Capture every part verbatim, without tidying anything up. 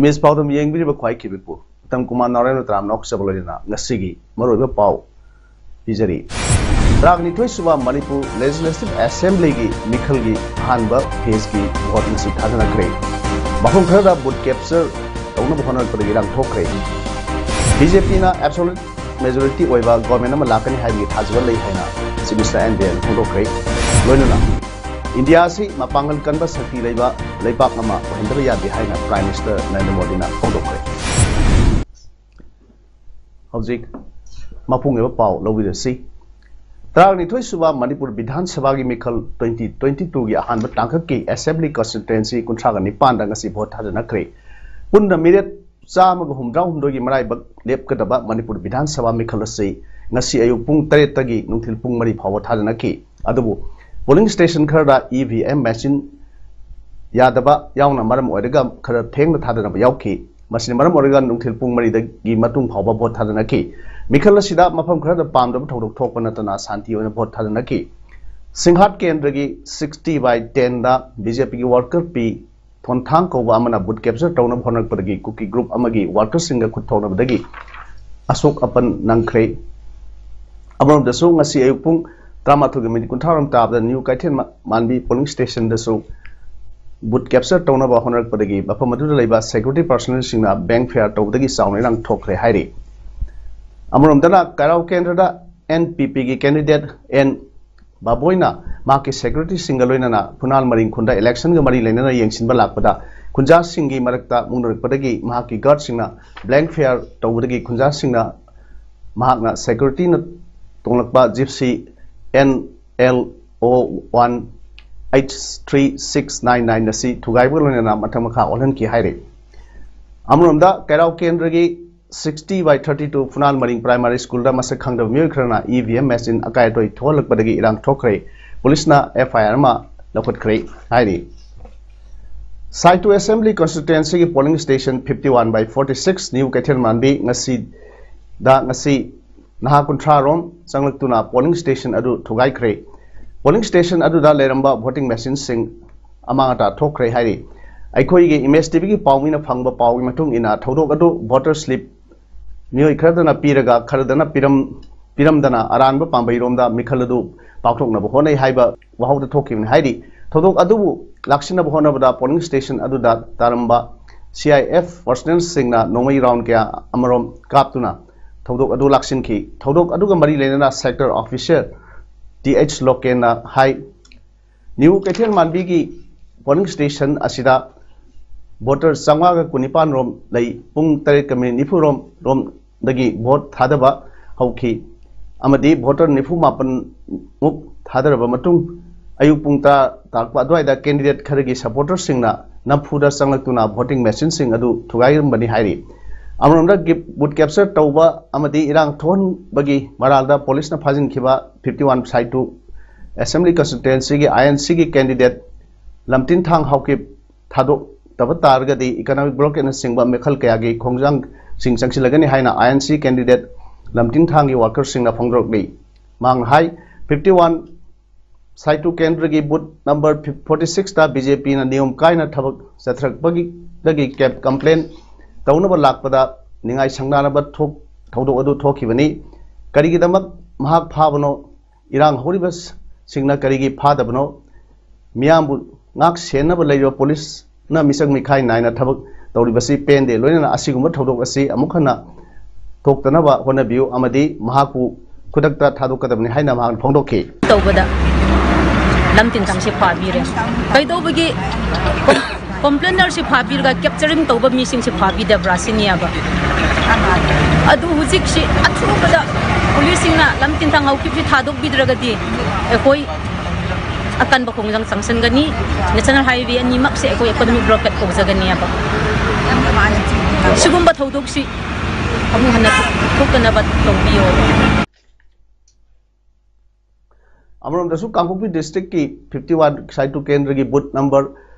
Image ꯄꯥꯎꯗꯝ ꯌꯦꯡꯕꯤꯔꯤꯕ ꯈ꯭ꯋꯥꯏ ꯀꯤꯕꯤꯄꯨ ꯎꯇꯝ ꯀꯨꯃꯥꯔ ꯅꯥꯔꯥꯌꯟ ꯇꯔꯥꯝꯅ ꯑꯣꯛꯆꯕ ꯂꯣꯏꯅꯅ ꯉꯁꯤꯒꯤ ꯃꯔꯨꯑꯣꯏꯕ ꯄꯥꯎ ꯄꯤꯖꯔꯤ꯫ ꯇꯔꯥꯅꯤꯊꯣꯏ ꯁꯨꯕ ꯃꯅꯤꯄꯨꯔ ꯂꯦꯖꯤꯁꯂꯦꯇꯤꯚ ꯑꯦꯁꯦꯝꯕ꯭ꯂꯤꯒꯤ ꯃꯤꯈꯜꯒꯤ ꯑꯍꯥꯟꯕ ꯐꯦꯖꯀꯤ ꯚꯣꯠ ꯉꯁꯤ ꯊꯥꯗꯅꯈ꯭ꯔꯦ꯫ ꯃꯐꯝ ꯈꯔꯗ ꯕꯨꯠ ꯀꯦꯞꯆꯔ ꯇꯧꯅꯕ ꯍꯣꯠꯅꯔꯛꯄꯗꯒꯤ ꯏꯔꯥꯡ ꯊꯣꯛꯈ꯭ꯔꯦ꯫ ꯕꯤ ꯖꯦ ꯄꯤꯅ ꯑꯦꯕꯁꯣꯂꯨꯠ ꯃꯦꯖꯣꯔꯤꯇꯤ ꯑꯣꯏꯕ ꯒꯣꯔꯃꯦꯟ ꯑꯃ ꯂꯥꯛꯀꯅꯤ ꯍꯥꯏꯕꯒꯤ ꯊꯥꯖꯕ ꯂꯩ ꯍꯥꯏꯅ ꯆꯤꯐ ꯃꯤꯅꯤꯁꯇꯔ ꯑꯦꯟ ꯕꯤꯔꯦꯟꯅ ꯐꯣꯡꯗꯣꯛꯈ꯭ꯔꯦ꯫ ꯂꯣꯏꯅꯅ ꯏꯟꯗꯤꯌꯥ ꯑꯁꯤ ꯃꯄꯥꯡꯒꯜ ꯀꯟꯕ ꯁꯛꯇꯤ ꯂꯩꯕ ꯂꯩꯕꯥꯛ ꯑꯃ ꯑꯣꯏꯍꯟꯗꯕ ꯌꯥꯗꯦ ꯍꯥꯏꯅ ꯄ꯭ꯔꯥꯏꯝ ꯃꯤꯅꯤꯁꯇꯔ ꯅꯔꯦꯟꯗ꯭ꯔ ꯃꯣꯗꯤꯅ ꯐꯣꯡꯗꯣꯛꯈ꯭ꯔꯦ꯫ ꯍꯧꯖꯤꯛ ꯃꯄꯨꯡ ꯑꯣꯏꯕ ꯄꯥꯎ ꯂꯧꯕꯤꯔꯁꯤ꯫ ꯇꯔꯥꯅꯤꯊꯣꯏ ꯁꯨꯕ ꯃꯅꯤꯄꯨꯔ ꯕꯤꯙꯥꯟ ꯁꯚꯥꯒꯤ ꯃꯤꯈꯜ twenty twenty two ꯒꯤ ꯑꯍꯥꯟꯕ ꯇꯥꯡꯀꯛꯀꯤ ꯑꯦꯁꯦꯝꯕ꯭ꯂꯤ ꯀꯟꯁꯇꯤꯇ꯭ꯋꯦꯟꯁꯤ ꯀꯨꯟꯊ꯭ꯔꯥꯒ ꯅꯤꯄꯥꯟꯗ ꯉꯁꯤ ꯚꯣꯠ ꯊꯥꯗꯅꯈ꯭ꯔꯦ꯫ ꯄꯨꯟꯅ ꯃꯤꯔꯦꯞ ꯆꯥꯝꯃꯒ ꯍꯨꯝꯗ꯭ꯔꯥ ꯍꯨꯝꯗꯣꯏꯒꯤ ꯃꯔꯥꯏꯕꯛ ꯂꯦꯞꯀꯗꯕ ꯃꯅꯤꯄꯨꯔ ꯕꯤꯙꯥꯟ ꯁꯚꯥ ꯃꯤꯈꯜ ꯑꯁꯤ ꯉꯁꯤ ꯑꯌꯨꯛ ꯄꯨꯡ ꯇꯔꯦꯠꯇꯒꯤ ꯅꯨꯡꯊꯤꯜ ꯄꯨꯡ ꯃꯔꯤ ꯐꯥꯎꯕ ꯊꯥꯗꯅꯈꯤ꯫ ꯑꯗꯨꯕꯨ ꯄꯣꯂꯤꯡ ꯁ꯭ꯇꯦꯁꯟ ꯈꯔꯗ ꯏ ꯚꯤ ꯑꯦꯝ ꯃꯦꯆꯤꯟ ꯌꯥꯗꯕ ꯌꯥꯎꯅ ꯃꯔꯝ ꯑꯣꯏꯔꯒ ꯈꯔ ꯊꯦꯡꯅ ꯊꯥꯗꯅꯕ ꯌꯥꯎꯈꯤ꯫ ꯃꯁꯤꯅ ꯃꯔꯝ ꯑꯣꯏꯔꯒ ꯅꯨꯡꯊꯤꯜ ꯄꯨꯡ ꯃꯔꯤꯗꯒꯤ ꯃꯇꯨꯡ ꯐꯥꯎꯕ ꯚꯣꯠ ꯊꯥꯗꯅꯈꯤ꯫ ꯃꯤꯈꯜ ꯑꯁꯤꯗ ꯃꯐꯝ ꯈꯔꯗ ꯄꯥꯝꯗꯕ ꯊꯧꯗꯣꯛ ꯊꯣꯛꯄ ꯅꯠꯇꯅ ꯁꯥꯟꯇꯤ ꯑꯣꯏꯅ ꯚꯣꯠ ꯊꯥꯗꯅꯈꯤ꯫ ꯁꯤꯡꯍꯥꯠ ꯀꯦꯟꯗ꯭ꯔꯒꯤ sixty by ten the B J ꯄꯤꯒꯤ ꯋꯥꯔꯀꯔ ꯄꯤ ꯊꯣꯟꯊꯥꯡ ꯀꯧꯕ ꯑꯃꯅ ꯕꯨꯠ ꯀꯦꯞꯆꯔ ꯇꯧꯅꯕ ꯍꯣꯠꯅꯔꯛꯄꯗꯒꯤ ꯀꯨꯀꯤ ꯒ꯭ꯔꯨꯞ ꯑꯃꯒꯤ ꯋꯥꯔꯀꯔꯁꯤꯡꯒ ꯈꯨꯠ ꯊꯣꯛꯅꯕꯗꯒꯤ ꯑꯁꯣꯛ ꯑꯄꯟ ꯅꯪꯈ꯭ꯔꯦ꯫ ꯑꯃꯔꯣꯝꯗꯁꯨ ꯉꯁꯤ ꯑꯌꯨꯛ ꯄꯨꯡ ꯇꯔꯥꯃꯥꯊꯣꯏꯒꯤ ꯃꯤꯅꯤꯠ ꯀꯨꯟꯊ꯭ꯔꯥ ꯔꯣꯝ ꯇꯥꯕꯗ ꯅ꯭ꯌꯨ ꯀꯩꯊꯦꯜ ꯃꯥ-, ꯃꯥꯟꯕꯤ ꯄꯣꯂꯤꯡ ꯁ꯭ꯇꯦꯁꯟꯗꯁꯨ ꯕꯨꯠ ꯀꯦꯞꯆꯔ ꯇꯧꯅꯕ ꯍꯣꯠꯅꯔꯛꯄꯗꯒꯤ ꯃꯐꯝ ꯑꯗꯨꯗ ꯂꯩꯕ ꯁꯦꯀ꯭ꯌꯨꯔꯤꯇꯤ ꯄꯥꯔꯁꯣꯅꯦꯜꯁꯤꯡꯅ ꯕꯦꯡꯛ ꯐꯦꯌꯥꯔ ꯇꯧꯕꯗꯒꯤ ꯆꯥꯎꯅ ꯏꯔꯥꯡ ꯊꯣꯛꯈ꯭ꯔꯦ ꯍꯥꯏꯔꯤ꯫ ꯑꯃꯔꯣꯝꯗꯅ ꯀꯩꯔꯥꯎ ꯀꯦꯟꯗ꯭ꯔꯗ ꯑꯦꯟ ꯄꯤ ꯄꯤꯒꯤ ꯀꯦꯟꯗꯤꯗꯦꯠ ꯑꯦꯟ ꯕꯥꯕꯣꯏꯅ ꯃꯍꯥꯛꯀꯤ ꯁꯦꯀ꯭ꯌꯨꯔꯤꯇꯤꯁꯤꯡꯒ ꯂꯣꯏꯅꯅ ꯐꯨꯅꯥꯜ ꯃꯔꯤꯡꯈꯣꯟꯗ ꯏꯂꯦꯛꯁꯟꯒ ꯃꯔꯤ ꯂꯩꯅꯅ ꯌꯦꯡꯁꯤꯟꯕ ꯂꯥꯛꯄꯗ ꯈꯨꯟꯖꯥꯁꯤꯡꯒꯤ ꯃꯔꯛꯇ ꯃꯨꯛꯅꯔꯛꯄꯗꯒꯤ ꯃꯍꯥꯛꯀꯤ ꯒꯥꯔꯗꯁꯤꯡꯅ ꯕ꯭ꯂꯦꯡꯛ ꯐꯌꯥꯔ ꯇꯧꯕꯗꯒꯤ ꯈꯨꯟꯖꯥꯁꯤꯡꯅ ꯃꯍꯥꯛꯅ ꯁꯦꯀ꯭ꯌꯨꯔꯤꯇꯤꯅ ꯇꯣꯡꯂꯛꯄ ꯖꯤꯞꯁꯤ ꯑꯦꯟ ꯑꯦꯜ ꯑꯣ one eight three six nine nine ꯑꯁꯤ ꯊꯨꯒꯥꯏꯕꯒ ꯂꯣꯏꯅꯅ ꯃꯊꯪ ꯃꯈꯥ ꯑꯣꯜꯍꯟꯈꯤ ꯍꯥꯏꯔꯤ꯫ ꯑꯃꯔꯣꯝꯗ ꯀꯩꯔꯥꯎ ꯀꯦꯟꯗ꯭ꯔꯒꯤ sixty by thirty two Phunal ꯃꯔꯤꯡ primary schoolꯗ ꯃꯁꯛ ꯈꯪꯗꯕ ꯃꯤꯑꯣꯏ ꯈꯔꯅ E V M machine ꯑꯀꯥꯏ ꯑꯇꯣꯏ ꯊꯣꯛꯍꯜꯂꯛꯄꯗꯒꯤ ꯏꯔꯥꯡ ꯊꯣꯛꯈ꯭ꯔꯦ꯫ ꯄꯨꯂꯤꯁꯅ F I R ꯑꯃ ꯂꯧꯈꯠꯈ꯭ꯔꯦ ꯍꯥꯏꯔꯤ꯫ Saitu Assembly Constituencyꯒꯤ polling station fifty one by forty six New ꯀꯩꯊꯦꯜ ꯃꯥꯟꯕꯤ ꯉꯁꯤꯗ ꯉꯁꯤ ꯅꯍꯥ ꯀꯨꯟꯊ꯭ꯔꯥ ꯔꯣꯝ ꯆꯪꯂꯛꯇꯨꯅ polling station ꯑꯗꯨ ꯊꯨꯒꯥꯏꯈ꯭ꯔꯦ꯫ Polling station ꯑꯗꯨꯗ ꯂꯩꯔꯝꯕ voting machineꯁꯤꯡ ꯑꯃꯥꯡ ꯑꯇꯥ ꯊꯣꯛꯈ꯭ꯔꯦ ꯍꯥꯏꯔꯤ꯫ ꯑꯩꯈꯣꯏꯒꯤ Image TVꯒꯤ ꯄꯥꯎꯃꯤꯅ ꯐꯪꯕ ꯄꯥꯎꯒꯤ ꯃꯇꯨꯡ ꯏꯟꯅ ꯊꯧꯗꯣꯛ ꯑꯗꯨ voter slip ꯃꯤꯑꯣꯏ ꯈꯔꯗꯅ ꯄꯤꯔꯒ ꯈꯔꯗꯅ ꯄꯤꯔꯝ-, ꯄꯤꯔꯝꯗꯅ ꯑꯔꯥꯟꯕ ꯄꯥꯝꯕꯩꯔꯣꯝꯗ ꯃꯤꯈꯜ ꯑꯗꯨ ꯄꯥꯛꯊꯣꯛꯅꯕ ꯍꯣꯠꯅꯩ ꯍꯥꯏꯕ ꯋꯥꯍꯧꯗ ꯊꯣꯛꯈꯤꯕꯅꯤ ꯍꯥꯏꯔꯤ꯫ ꯊꯧꯗꯣꯛ ꯑꯗꯨꯕꯨ ꯂꯥꯛꯁꯤꯟꯅꯕ ꯍꯣꯠꯅꯕꯗ polling station ꯑꯗꯨꯗ ꯇꯥꯔꯝꯕ C I F personnelꯁꯤꯡꯅ ꯅꯣꯡꯃꯩ round ꯀꯌꯥ ꯑꯃꯔꯣꯝ ꯀꯥꯞꯇꯨꯅ ꯊꯧꯗꯣꯛ ꯑꯗꯨ ꯂꯥꯛꯁꯤꯟꯈꯤ꯫ ꯊꯧꯗꯣꯛ ꯑꯗꯨꯒ ꯃꯔꯤ ꯂꯩꯅꯅ sector officer T H ꯂꯣꯀꯦꯟꯅ ꯍꯥꯏ, ꯅ꯭ꯌꯨ ꯀꯩꯊꯦꯜ ꯃꯥꯟꯕꯤꯒꯤ polling station ꯑꯁꯤꯗ voter ꯆꯥꯝꯃꯉꯥꯒ ꯀꯨꯟꯅꯤꯄꯥꯟ ꯔꯣꯝ ꯂꯩ꯫ ꯄꯨꯡ ꯇꯔꯦꯠꯀ minute ꯅꯤꯐꯨ ꯔꯣꯝ, ꯔꯣꯝꯗꯒꯤ vote ꯊꯥꯗꯕ ꯍꯧꯈꯤ ꯑꯃꯗꯤ voter ꯅꯤꯐꯨ ꯃꯥꯄꯟ ꯃꯨꯛ ꯊꯥꯗꯔꯕ ꯃꯇꯨꯡ, ꯑꯌꯨꯛ ꯄꯨꯡ ꯇꯔꯥ ꯇꯥꯔꯛꯄ ꯑꯗꯨꯋꯥꯏꯗ candidate ꯈꯔꯒꯤ supporterꯁꯤꯡꯅ ꯅꯝꯐꯨꯗ ꯆꯪꯂꯛꯇꯨꯅ voting machineꯁꯤꯡ ꯑꯗꯨ ꯊꯨꯒꯥꯏꯔꯝꯕꯅꯤ ꯍꯥꯏꯔꯤ꯫ ꯑꯃꯔꯣꯝꯗ ꯒꯤꯞ-, vote capture ꯇꯧꯕ ꯑꯃꯗꯤ ꯏꯔꯥꯡ ꯊꯣꯛꯍꯟꯕꯒꯤ ꯃꯔꯥꯜꯗ ꯄꯨꯂꯤꯁꯅ ꯐꯥꯖꯤꯟꯈꯤꯕ fifty one Saitu Assembly Constituencyꯒꯤ I N Cꯒꯤ candidate ꯂꯝꯇꯤꯟꯊꯥꯡ Haokip ꯊꯥꯗꯣꯛꯇꯕ ꯇꯥꯔꯒꯗꯤ economic blockade ꯅꯆꯤꯡꯕ ꯃꯤꯈꯜ ꯀꯌꯥꯒꯤ ꯈꯣꯡꯖꯪꯁꯤꯡ ꯆꯪꯁꯤꯜꯂꯒꯅꯤ ꯍꯥꯏꯅ I N C candidate ꯂꯝꯇꯤꯟꯊꯥꯡꯒꯤ workerꯁꯤꯡꯅ ꯐꯣꯡꯗꯣꯔꯛꯂꯤ꯫ ꯃꯍꯥꯛꯅ ꯍꯥꯏ, fifty one Saitu ꯀꯦꯟꯗ꯭ꯔꯒꯤ booth number forty sixꯇ B J Pꯅ ꯅꯤꯌꯣꯝ ꯀꯥꯏꯅ ꯊꯕꯛ ꯆꯠꯊꯔꯛꯄꯒꯤꯗꯒꯤ ꯀꯦꯞ complain ꯇꯧꯅꯕ ꯂꯥꯛꯄꯗ ꯅꯤꯡꯉꯥꯏ ꯁꯪꯗꯥꯅꯕ ꯊꯣꯛ-, ꯊꯧꯗꯣꯛ ꯑꯗꯨ ꯊꯣꯛꯈꯤꯕꯅꯤ꯫ ꯀꯔꯤꯒꯤꯗꯃꯛ ꯃꯍꯥꯛ ꯐꯥꯕꯅꯣ? ꯏꯔꯥꯡ ꯍꯧꯔꯤꯕꯁꯤꯡꯅ ꯀꯔꯤꯒꯤ ꯐꯥꯗꯕꯅꯣ? ꯃꯤꯌꯥꯝꯕꯨ ꯉꯥꯛ ꯁꯦꯟꯅꯕ ꯂꯩꯔꯤꯕ ꯄꯨꯂꯤꯁꯅ ꯃꯤꯆꯪ ꯃꯤꯈꯥꯏ ꯅꯥꯏꯅ ꯊꯕꯛ ꯇꯧꯔꯤꯕꯁꯤ ꯄꯦꯟꯗꯦ꯫ ꯂꯣꯏꯅꯅ ꯑꯁꯤꯒꯨꯝꯕ ꯊꯧꯗꯣꯛ ꯑꯁꯤ ꯑꯃꯨꯛ ꯍꯟꯅ ꯊꯣꯛꯇꯅꯕ ꯍꯣꯠꯅꯕꯤꯌꯨ ꯑꯃꯗꯤ ꯃꯍꯥꯛꯄꯨ ꯈꯨꯗꯛꯇ ꯊꯥꯗꯣꯛꯀꯗꯕꯅꯤ ꯍꯥꯏꯅ ꯃꯍꯥꯛꯅ ꯐꯣꯡꯗꯣꯛꯈꯤ꯫ ꯇꯧꯕꯗ ꯂꯝꯇꯤꯟꯊꯥꯡꯁꯦ ꯐꯥꯕꯤꯔꯦ꯫ ꯀꯩꯗꯧꯕꯒꯤ complainer ꯁꯤ ꯐꯥꯕꯤꯔꯒ capturing ꯇꯧꯕ ꯃꯤꯁꯤꯡꯁꯤ ꯐꯥꯕꯤꯗꯕ꯭ꯔꯥ ꯁꯤꯅꯦꯕ꯫ ꯑꯗꯨ ꯍꯧꯖꯤꯛꯁꯤ ꯑꯊꯨꯕꯗ ꯄꯨꯂꯤꯁꯁꯤꯡꯅ ꯂꯝꯇꯤꯟꯊꯥꯡ ꯍꯥꯎꯀꯤꯞꯁꯤ ꯊꯥꯗꯣꯛꯄꯤꯗ꯭ꯔꯒꯗꯤ ꯑꯩꯈꯣꯏ ꯑꯀꯟꯕ ꯈꯣꯡꯖꯪ ꯆꯪꯁꯤꯟꯒꯅꯤ꯫ ꯅꯦꯁꯅꯦꯜ ꯍꯥꯏꯋꯦ ꯑꯅꯤꯃꯛꯁꯦ ꯑꯩꯈꯣꯏ ꯏꯀꯣꯅꯣꯃꯤꯛ ꯕ꯭ꯂꯣꯀꯦꯠ ꯀꯧꯖꯒꯅꯤ ꯍꯥꯏꯕ꯫ ꯁꯤꯒꯨꯝꯕ ꯊꯧꯗꯣꯛꯁꯤ ꯑꯃꯨꯛ ꯍꯟꯅ ꯊꯣꯛꯇꯅꯕ ꯇꯧꯕꯤꯌꯨ꯫ ꯑꯃꯔꯣꯝꯗꯁꯨ ꯀꯥꯡꯄꯣꯛꯄꯤ ꯗꯤꯁꯇ꯭ꯔꯤꯛꯀꯤ ꯐꯤꯐꯇꯤ ꯋꯥꯟ ꯁꯥꯏꯇꯨ ꯀꯦꯟꯗ꯭ꯔꯒꯤ ꯕꯨꯠ ꯅꯝꯕꯔ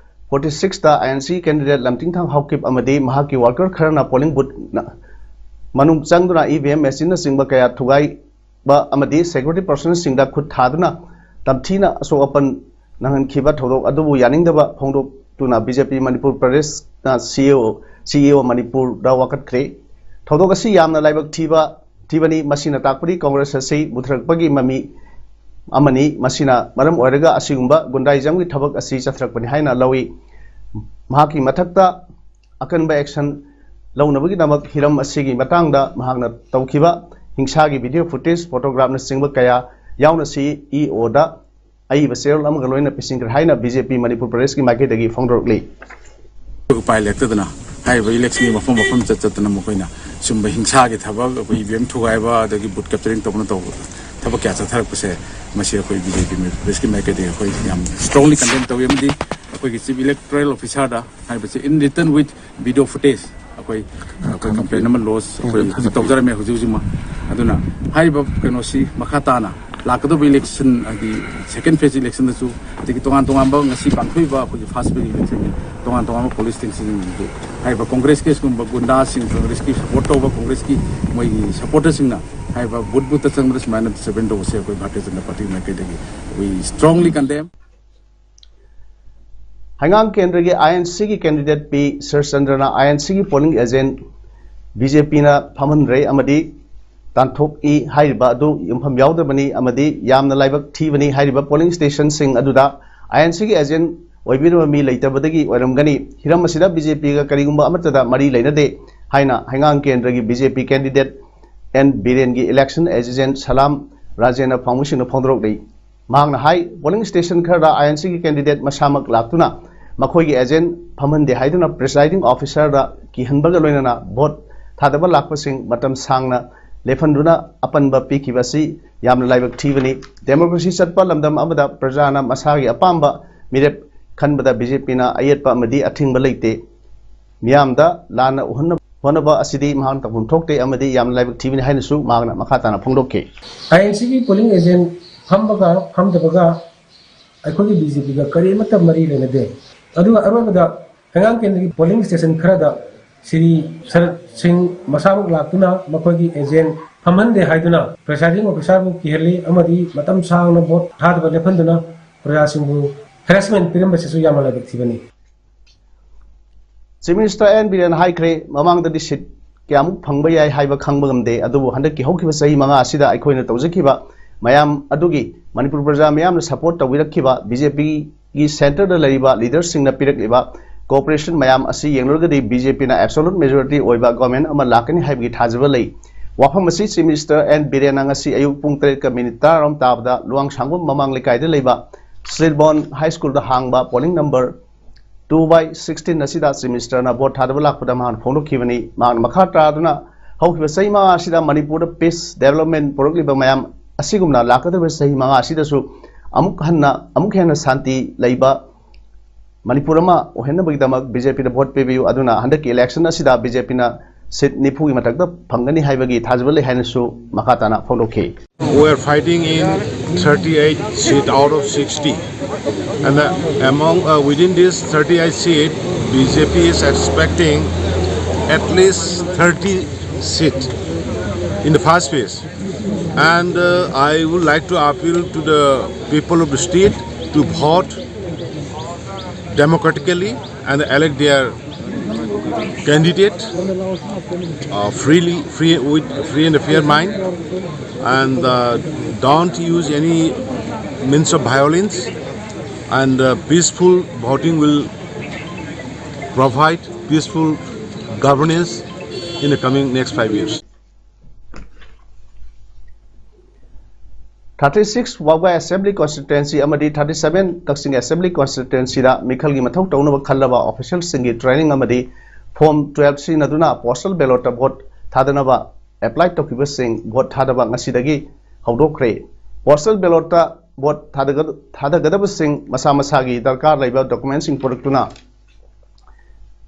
ꯐꯣꯔꯇꯤ ꯁꯤꯛꯁꯇ ꯑꯥꯏ ꯑꯦꯟ ꯁꯤ ꯀꯦꯟꯗꯤꯗꯦꯠ ꯂꯝꯇꯤꯡꯊꯥꯡ ꯍꯥꯎꯀꯤꯞ ꯑꯃꯗꯤ ꯃꯍꯥꯛꯀꯤ ꯋꯥꯔꯀꯔ ꯈꯔꯅ ꯄꯣꯂꯤꯡ ꯕꯨꯠ ꯃꯅꯨꯡ ꯆꯪꯗꯨꯅ ꯏ ꯚꯤ ꯑꯦꯝ ꯃꯦꯆꯤꯟꯅꯆꯤꯡꯕ ꯀꯌꯥ ꯊꯨꯒꯥꯏꯕ ꯑꯃꯗꯤ ꯁꯦꯀ꯭ꯌꯨꯔꯤꯇꯤ ꯄꯔꯁꯣꯅꯦꯜꯁꯤꯡꯗ ꯈꯨꯠ ꯊꯥꯗꯨꯅ ꯇꯝꯊꯤꯅ ꯑꯁꯣꯛ ꯑꯄꯟ ꯅꯪꯍꯟꯈꯤꯕ ꯊꯧꯗꯣꯛ ꯑꯗꯨꯕꯨ ꯌꯥꯅꯤꯡꯗꯕ ꯐꯣꯡꯗꯣꯛꯇꯨꯅ ꯕꯤ ꯖꯦ ꯄꯤ ꯃꯅꯤꯄꯨꯔ ꯄ꯭ꯔꯗꯦꯁꯅ ꯁꯤ ꯏ ꯑꯣ, ꯁꯤ ꯏ ꯑꯣ ꯃꯅꯤꯄꯨꯔꯗ ꯋꯥꯀꯠꯈ꯭ꯔꯦ꯫ ꯊꯧꯗꯣꯛ ꯑꯁꯤ ꯌꯥꯝꯅ ꯂꯥꯏꯕꯛ ꯊꯤꯕ ꯊꯤꯕꯅꯤ꯫ ꯃꯁꯤꯅ ꯇꯥꯛꯄꯗꯤ ꯀꯪꯒ꯭ꯔꯦꯁ ꯑꯁꯤ ꯃꯨꯊꯔꯛꯄꯒꯤ ꯃꯃꯤ ꯑꯃꯅꯤ꯫ ꯃꯁꯤꯅ ꯃꯔꯝ ꯑꯣꯏꯔꯒ ꯑꯁꯤꯒꯨꯝꯕ ꯒꯨꯟꯗꯥꯏꯖꯝꯒꯤ ꯊꯕꯛ ꯑꯁꯤ ꯆꯠꯊꯔꯛꯄꯅꯤ ꯍꯥꯏꯅ ꯂꯧꯏ꯫ ꯃꯍꯥꯛꯀꯤ ꯃꯊꯛꯇ ꯑꯀꯟꯕ ꯑꯦꯛꯁꯟ ꯂꯧꯅꯕꯒꯤꯗꯃꯛ ꯍꯤꯔꯝ ꯑꯁꯤꯒꯤ ꯃꯇꯥꯡꯗ ꯃꯍꯥꯛꯅ ꯇꯧꯈꯤꯕ ꯍꯤꯡꯁꯥꯒꯤ ꯚꯤꯗꯤꯑꯣ ꯐꯨꯇꯦꯖ, ꯐꯣꯇꯣꯒ꯭ꯔꯥꯐꯅꯆꯤꯡꯕ ꯀꯌꯥ ꯌꯥꯎꯅ ꯁꯤ ꯏ ꯑꯣꯗ ꯑꯏꯕ ꯆꯦꯔꯣꯜ ꯑꯃꯒ ꯂꯣꯏꯅ ꯄꯤꯁꯤꯟꯈ꯭ꯔꯦ ꯍꯥꯏꯅ ꯕꯤ ꯖꯦ ꯄꯤ ꯃꯅꯤꯄꯨꯔ ꯄ꯭ꯔꯗꯦꯁꯀꯤ ꯃꯥꯏꯀꯩꯗꯒꯤ ꯐꯣꯡꯗꯣꯔꯛꯂꯤ꯫ ꯎꯄꯥꯏ ꯂꯩꯔꯛꯇꯗꯅ ꯍꯥꯏꯔꯤꯕ ꯏꯂꯦꯛꯁꯟꯒꯤ ꯃꯐꯝ ꯃꯐꯝ ꯆꯠ ꯆꯠꯇꯅ ꯃꯈꯣꯏꯅ ꯁꯨꯝꯕ ꯍꯤꯡꯁꯥꯒꯤ ꯊꯕꯛ, ꯑꯩꯈꯣꯏ ꯏ ꯚꯤ ꯑꯦꯝ ꯊꯨꯒꯥꯏꯕ, ꯑꯗꯒꯤ ꯕꯨꯠ ꯀꯦꯞꯆꯔꯤꯡ ꯇꯧꯗꯅ ꯇꯧꯕ ꯊꯕꯛ ꯀꯌꯥ ꯆꯠꯊꯔꯛꯄꯁꯦ, ꯃꯁꯤ ꯑꯩꯈꯣꯏ ꯕꯤ ꯖꯦ ꯄꯤ ꯃꯅꯤꯄꯨꯔ ꯄ꯭ꯔꯗꯦꯁꯀꯤ ꯃꯥꯏꯀꯩꯗꯒꯤ ꯑꯩꯈꯣꯏ ꯌꯥꯝ ꯏꯁꯇ꯭ꯔꯣꯡꯂꯤ ꯀꯟꯗꯦꯝ ꯇꯧꯏ꯫ ꯑꯃꯗꯤ ꯑꯩꯈꯣꯏꯒꯤ ꯆꯤꯐ ꯏꯂꯦꯛꯇꯣꯔꯦꯜ ꯑꯣꯐꯤꯁꯥꯔꯗ ꯍꯥꯏꯔꯤꯕꯁꯦ, in written with video footage, ꯑꯩꯈꯣꯏ ꯑꯩꯈꯣꯏ ꯀꯝꯄ꯭ꯂꯦꯟ ꯑꯃ ꯂꯣꯖ ꯑꯩꯈꯣꯏ ꯍꯧꯖꯤꯛ ꯇꯧꯖꯔꯝꯃꯦ ꯍꯧꯖꯤꯛ ꯍꯧꯖꯤꯛꯃꯛ꯫ ꯑꯗꯨꯅ ꯍꯥꯏꯔꯤꯕ ꯀꯩꯅꯣꯁꯤ ꯃꯈꯥ ꯇꯥꯅ ꯂꯥꯛꯀꯗꯧꯕ ꯏꯂꯦꯛꯁꯟ, ꯍꯥꯏꯗꯤ ꯁꯦꯀꯦꯟ ꯐꯦꯁ ꯏꯂꯦꯛꯁꯟꯗꯁꯨ, ꯑꯗꯒꯤ ꯇꯣꯉꯥꯟ ꯇꯣꯉꯥꯟꯕ ꯉꯁꯤ ꯄꯥꯡꯊꯣꯛꯏꯕ ꯑꯩꯈꯣꯏꯒꯤ ꯐꯥꯔꯁ ꯐꯦꯁ ꯏꯂꯦꯛꯁꯟꯒꯤ ꯇꯣꯉꯥꯟ ꯇꯣꯉꯥꯟꯕ ꯄꯣꯂꯤꯡ ꯁ꯭ꯇꯦꯁꯟꯁꯤꯡꯗꯁꯨ ꯍꯥꯏꯔꯤꯕ ꯀꯣꯡꯒ꯭ꯔꯦꯁꯀꯤ ꯁꯤꯒꯨꯝꯕ ꯒꯨꯟꯗꯥꯁꯤꯡ, ꯀꯣꯡꯒ꯭ꯔꯦꯁꯀꯤ ꯁꯄꯣꯔꯠ ꯇꯧꯕ ꯀꯣꯡꯒ꯭ꯔꯦꯁꯀꯤ ꯃꯣꯏꯒꯤ ꯁꯄꯣꯔꯇꯔꯁꯤꯡꯅ ꯍꯥꯏꯔꯤꯕ ꯕꯨꯠ ꯕꯨꯠꯇ ꯆꯪꯕꯗ ꯁꯨꯃꯥꯏꯅ ꯗꯤꯁꯇꯔꯕꯦꯟꯁ ꯇꯧꯕꯁꯦ ꯑꯩꯈꯣꯏ ꯚꯥꯔꯇꯤꯌ ꯖꯅꯇꯥ ꯄꯥꯔꯇꯤ ꯃꯥꯏꯀꯩꯗꯒꯤ we strongly condemn꯫ ꯍꯩꯉꯥꯡ ꯀꯦꯟꯗ꯭ꯔꯒꯤ ꯑꯥꯏ ꯑꯦꯟ ꯁꯤꯒꯤ ꯀꯦꯟꯗꯤꯗꯦꯠ ꯄꯤ ꯁꯔꯆꯟꯗ꯭ꯔꯅ ꯑꯥꯏ ꯑꯦꯟ ꯁꯤꯒꯤ ꯄꯣꯂꯤꯡ ꯑꯦꯖꯦꯟ ꯕꯤ ꯖꯦ ꯄꯤꯅ ꯐꯝꯍꯟꯈ꯭ꯔꯦ ꯑꯃꯗꯤ ꯇꯥꯟꯊꯣꯛꯏ ꯍꯥꯏꯔꯤꯕ ꯑꯗꯨ ꯌꯨꯝꯐꯝ ꯌꯥꯎꯗꯕꯅꯤ ꯑꯃꯗꯤ ꯌꯥꯝꯅ ꯂꯥꯏꯕꯛ ꯊꯤꯕꯅꯤ꯫ ꯍꯥꯏꯔꯤꯕ ꯄꯣꯂꯤꯡ ꯁ꯭ꯇꯦꯁꯟꯁꯤꯡ ꯑꯗꯨꯗ ꯑꯥꯏ ꯑꯦꯟ ꯁꯤꯒꯤ ꯑꯦꯖꯦꯟ ꯑꯣꯏꯕꯤꯅꯕ ꯃꯤ ꯂꯩꯇꯕꯗꯒꯤ ꯑꯣꯏꯔꯝꯒꯅꯤ꯫ ꯍꯤꯔꯝ ꯑꯁꯤꯗ ꯕꯤ ꯖꯦ ꯄꯤꯒ ꯀꯔꯤꯒꯨꯝꯕ ꯑꯃꯠꯇꯗ ꯃꯔꯤ ꯂꯩꯅꯗꯦ ꯍꯥꯏꯅ ꯍꯩꯉꯥꯡ ꯀꯦꯟꯗ꯭ꯔꯒꯤ B J P candidate N ꯕꯤꯔꯦꯟꯒꯤ ꯏꯂꯦꯛꯁꯟ ꯑꯦꯖꯦꯟ ꯁꯂꯥꯝ ꯔꯥꯖꯦꯟꯅ ꯄꯥꯎꯃꯤꯁꯤꯡꯗ ꯐꯣꯡꯗꯣꯔꯛꯂꯤ꯫ ꯃꯍꯥꯛꯅ ꯍꯥꯏ, ꯄꯣꯂꯤꯡ ꯁ꯭ꯇꯦꯁꯟ ꯈꯔꯗ ꯑꯥꯏ ꯑꯦꯟ ꯁꯤꯒꯤ ꯀꯦꯟꯗꯤꯗꯦꯠ ꯃꯁꯥꯃꯛ ꯂꯥꯛꯇꯨꯅ ꯃꯈꯣꯏꯒꯤ ꯑꯦꯖꯦꯟ ꯐꯝꯍꯟꯗꯦ ꯍꯥꯏꯗꯨꯅ ꯄ꯭ꯔꯤꯁꯥꯏꯗꯤꯡ ꯑꯣꯐꯤꯁꯥꯔꯗ ꯀꯤꯍꯟꯕꯒ ꯂꯣꯏꯅꯅ ꯚꯣꯠ ꯊꯥꯗꯕ ꯂꯥꯛꯄꯁꯤꯡ ꯃꯇꯝ ꯁꯥꯡꯅ ꯂꯦꯞꯍꯟꯗꯨꯅ ꯑꯄꯟꯕ ꯄꯤꯈꯤꯕ ꯑꯁꯤ ꯌꯥꯝꯅ ꯂꯥꯏꯕꯛ ꯊꯤꯕꯅꯤ꯫ ꯗꯦꯃꯣꯀ꯭ꯔꯦꯁꯤ ꯆꯠꯄ ꯂꯝꯗꯝ ꯑꯃꯗ ꯄ꯭ꯔꯖꯥꯅ ꯃꯁꯥꯒꯤ ꯑꯄꯥꯝꯕ ꯃꯤꯔꯦꯞ ꯈꯟꯕꯗ ꯕꯤ ꯖꯦ ꯄꯤꯅ ꯑꯌꯦꯠꯄ ꯑꯃꯗꯤ ꯑꯊꯤꯡꯕ ꯂꯩꯇꯦ꯫ ꯃꯤꯌꯥꯝꯗ ꯂꯥꯟꯅ ꯎꯍꯟꯅꯕ ꯍꯣꯠꯅꯕ ꯑꯁꯤꯗꯤ ꯃꯍꯥꯛꯅ ꯇꯧꯐꯝ ꯊꯣꯛꯇꯦ ꯑꯃꯗꯤ ꯌꯥꯝꯅ ꯂꯥꯏꯕꯛ ꯊꯤꯕꯅꯤ ꯍꯥꯏꯅꯁꯨ ꯃꯍꯥꯛꯅ ꯃꯈꯥ ꯇꯥꯅ ꯐꯣꯡꯗꯣꯛꯈꯤ꯫ ꯑꯥꯏ ꯑꯦꯟ ꯁꯤꯒꯤ ꯄꯣꯂꯤꯡ ꯑꯦꯖꯦꯟ ꯐꯝꯕꯒ ꯐꯝꯗꯕꯒ ꯑꯩꯈꯣꯏꯒꯤ ꯕꯤ ꯖꯦ ꯄꯤꯒ ꯀꯔꯤꯃꯠꯇ ꯃꯔꯤ ꯂꯩꯅꯗꯦ꯫ ꯑꯗꯨꯒ ꯑꯔꯣꯏꯕꯗ ꯍꯩꯉꯥꯡ ꯀꯦꯟꯗ꯭ꯔꯒꯤ ꯄꯣꯂꯤꯡ ꯁ꯭ꯇꯦꯁꯟ ꯈꯔꯗ ꯁ꯭ꯔꯤ ꯁꯔꯠ ꯁꯤꯡ ꯃꯁꯥꯃꯛ ꯂꯥꯛꯇꯨꯅ ꯃꯈꯣꯏꯒꯤ ꯑꯦꯖꯦꯟ ꯐꯝꯍꯟꯗꯦ ꯍꯥꯏꯗꯨꯅ ꯄ꯭ꯔꯦꯁꯥꯏꯗꯤꯡ ꯑꯣꯐꯤꯁꯥꯔꯕꯨ ꯀꯤꯍꯜꯂꯤ ꯑꯃꯗꯤ ꯃꯇꯝ ꯁꯥꯡꯅ ꯚꯣꯠ ꯊꯥꯗꯕ ꯂꯦꯞꯍꯟꯗꯨꯅ ꯄ꯭ꯔꯖꯥꯁꯤꯡꯕꯨ ꯍꯦꯔꯦꯁꯃꯦꯟ ꯄꯤꯔꯝꯕꯁꯤꯁꯨ ꯌꯥꯝꯅ ꯂꯥꯏꯕꯛ ꯊꯤꯕꯅꯤ꯫ ꯆꯤꯐ ꯃꯤꯅꯤꯁꯇꯔ ꯑꯦꯟ ꯕꯤꯔꯦꯟꯅ ꯍꯥꯏꯈ꯭ꯔꯦ, ꯃꯃꯥꯡꯗꯗꯤ ꯁꯤꯠ ꯀꯌꯥꯃꯨꯛ ꯐꯪꯕ ꯌꯥꯏ ꯍꯥꯏꯕ ꯈꯪꯕ ꯉꯝꯗꯦ, ꯑꯗꯨꯕꯨ ꯍꯟꯗꯛꯀꯤ ꯍꯧꯈꯤꯕ ꯆꯍꯤ ꯃꯉꯥ ꯑꯁꯤꯗ ꯑꯩꯈꯣꯏꯅ ꯇꯧꯖꯈꯤꯕ ꯃꯌꯥꯝ ꯑꯗꯨꯒꯤ ꯃꯅꯤꯄꯨꯔ ꯄ꯭ꯔꯖꯥ ꯃꯌꯥꯝꯅ ꯁꯄꯣꯔꯠ ꯇꯧꯕꯤꯔꯛꯈꯤꯕ ꯕꯤ ꯖꯦ ꯄꯤꯒꯤ ꯁꯦꯟꯇꯔꯗ ꯂꯩꯔꯤꯕ ꯂꯤꯗꯔꯁꯤꯡꯅ ꯄꯤꯔꯛꯂꯤꯕ ꯀꯣꯑꯣꯄꯔꯦꯁꯟ ꯃꯌꯥꯝ ꯑꯁꯤ ꯌꯦꯡꯂꯨꯔꯒꯗꯤ ꯕꯤ ꯖꯦ ꯄꯤꯅ ꯑꯦꯕꯁꯣꯂꯨꯠ ꯃꯦꯖꯣꯔꯤꯇꯤ ꯑꯣꯏꯕ ꯒꯣꯔꯃꯦꯟ ꯑꯃ ꯂꯥꯛꯀꯅꯤ ꯍꯥꯏꯕꯒꯤ ꯊꯥꯖꯕ ꯂꯩ꯫ ꯋꯥꯐꯝ ꯑꯁꯤ ꯆꯤꯐ ꯃꯤꯅꯤꯁꯇꯔ ꯑꯦꯟ ꯕꯤꯔꯦꯟꯅ ꯉꯁꯤ ꯑꯌꯨꯛ ꯄꯨꯡ ꯇꯔꯦꯠꯀ ꯃꯤꯅꯤꯠ ꯇꯔꯥꯔꯣꯝ ꯇꯥꯕꯗ ꯂꯨꯋꯥꯡꯁꯥꯡꯕꯝ ꯃꯃꯥꯡ ꯂꯩꯀꯥꯏꯗ ꯂꯩꯕ ꯁ꯭ꯔꯤꯕꯣꯟ ꯍꯥꯏ ꯁ꯭ꯀꯨꯜꯗ ꯍꯥꯡꯕ polling number two by sixteen ꯑꯁꯤꯗ ꯆꯤꯐ ꯃꯤꯅꯤꯁꯇꯔꯅ ꯚꯣꯠ ꯊꯥꯗꯕ ꯂꯥꯛꯄꯗ ꯃꯍꯥꯛꯅ ꯐꯣꯡꯗꯣꯛꯈꯤꯕꯅꯤ꯫ ꯃꯍꯥꯛꯅ ꯃꯈꯥ ꯇꯥꯗꯨꯅ ꯍꯧꯈꯤꯕ ꯆꯍꯤ ꯃꯉꯥ ꯑꯁꯤꯗ ꯃꯅꯤꯄꯨꯔꯗ ꯄꯤꯁ ꯗꯦꯕꯂꯞꯃꯦꯟ ꯄꯨꯔꯛꯂꯤꯕ ꯃꯌꯥꯝ ꯑꯁꯤꯒꯨꯝꯅ ꯂꯥꯛꯀꯗꯧꯔꯤꯕ ꯆꯍꯤ ꯃꯉꯥ ꯑꯁꯤꯗꯁꯨ ꯑꯃꯨꯛ ꯍꯟꯅ, ꯑꯃꯨꯛ ꯍꯦꯟꯅ ꯁꯥꯟꯇꯤ ꯂꯩꯕ ꯃꯅꯤꯄꯨꯔ ꯑꯃ ꯑꯣꯏꯍꯟꯅꯕꯒꯤꯗꯃꯛ ꯕꯤ ꯖꯦ ꯄꯤꯗ ꯚꯣꯠ ꯄꯤꯕꯤꯌꯨ꯫ ꯑꯗꯨꯅ ꯍꯟꯗꯛꯀꯤ ꯏꯂꯦꯛꯁꯟ ꯑꯁꯤꯗ ꯕꯤ ꯖꯦ ꯄꯤꯅ ꯁꯤꯠ ꯅꯤꯐꯨꯒꯤ ꯃꯊꯛꯇ ꯐꯪꯒꯅꯤ ꯍꯥꯏꯕꯒꯤ ꯊꯥꯖꯕ ꯂꯩ ꯍꯥꯏꯅꯁꯨ ꯃꯈꯥ ꯇꯥꯅ ꯐꯣꯡꯗꯣꯛꯈꯤ꯫ We are fighting in thirty-eight seat out of sixty. And uh, among uh, within this thirty-eight seat, B J P is expecting at least thirty seat in the first phase. And uh, I would like to appeal to the people of the state to vote democratically and elect their candidate uh, freely, free with free and fair mind, and uh, don't use any means of violence. And uh, peaceful voting will provide peaceful governance in the coming next five years. Thirty six ꯋꯥꯕꯒꯥꯏ assembly ꯀꯣꯟꯁꯇꯤꯇ꯭ꯋꯦꯟꯁꯤ ꯑꯃꯗꯤ thirty seven ꯀꯛꯆꯤꯡ assembly ꯀꯣꯟꯁꯇꯤꯇ꯭ꯋꯦꯟꯁꯤꯗ ꯃꯤꯈꯜꯒꯤ ꯃꯊꯧ ꯇꯧꯅꯕ ꯈꯜꯂꯕ ꯑꯣꯐꯤꯁꯤꯌꯦꯜꯁꯤꯡꯒꯤ training ꯑꯃꯗꯤ form twelve ꯁꯤꯖꯤꯟꯅꯗꯨꯅ postal ꯕꯦꯂꯣꯠꯇ vote ꯊꯥꯗꯅꯕ apply ꯇꯧꯈꯤꯕꯁꯤꯡ vote ꯊꯥꯗꯕ ꯉꯁꯤꯗꯒꯤ ꯍꯧꯗꯣꯛꯈ꯭ꯔꯦ꯫ Postal ꯕꯦꯂꯣꯠꯇ vote ꯊꯥꯗꯒ-, ꯊꯥꯗꯒꯗꯕꯁꯤꯡ ꯃꯁꯥ ꯃꯁꯥꯒꯤ ꯗꯔꯀꯥꯔ ꯂꯩꯕ ꯗꯣꯀꯨꯃꯦꯟꯁꯤꯡ ꯄꯨꯔꯛꯇꯨꯅ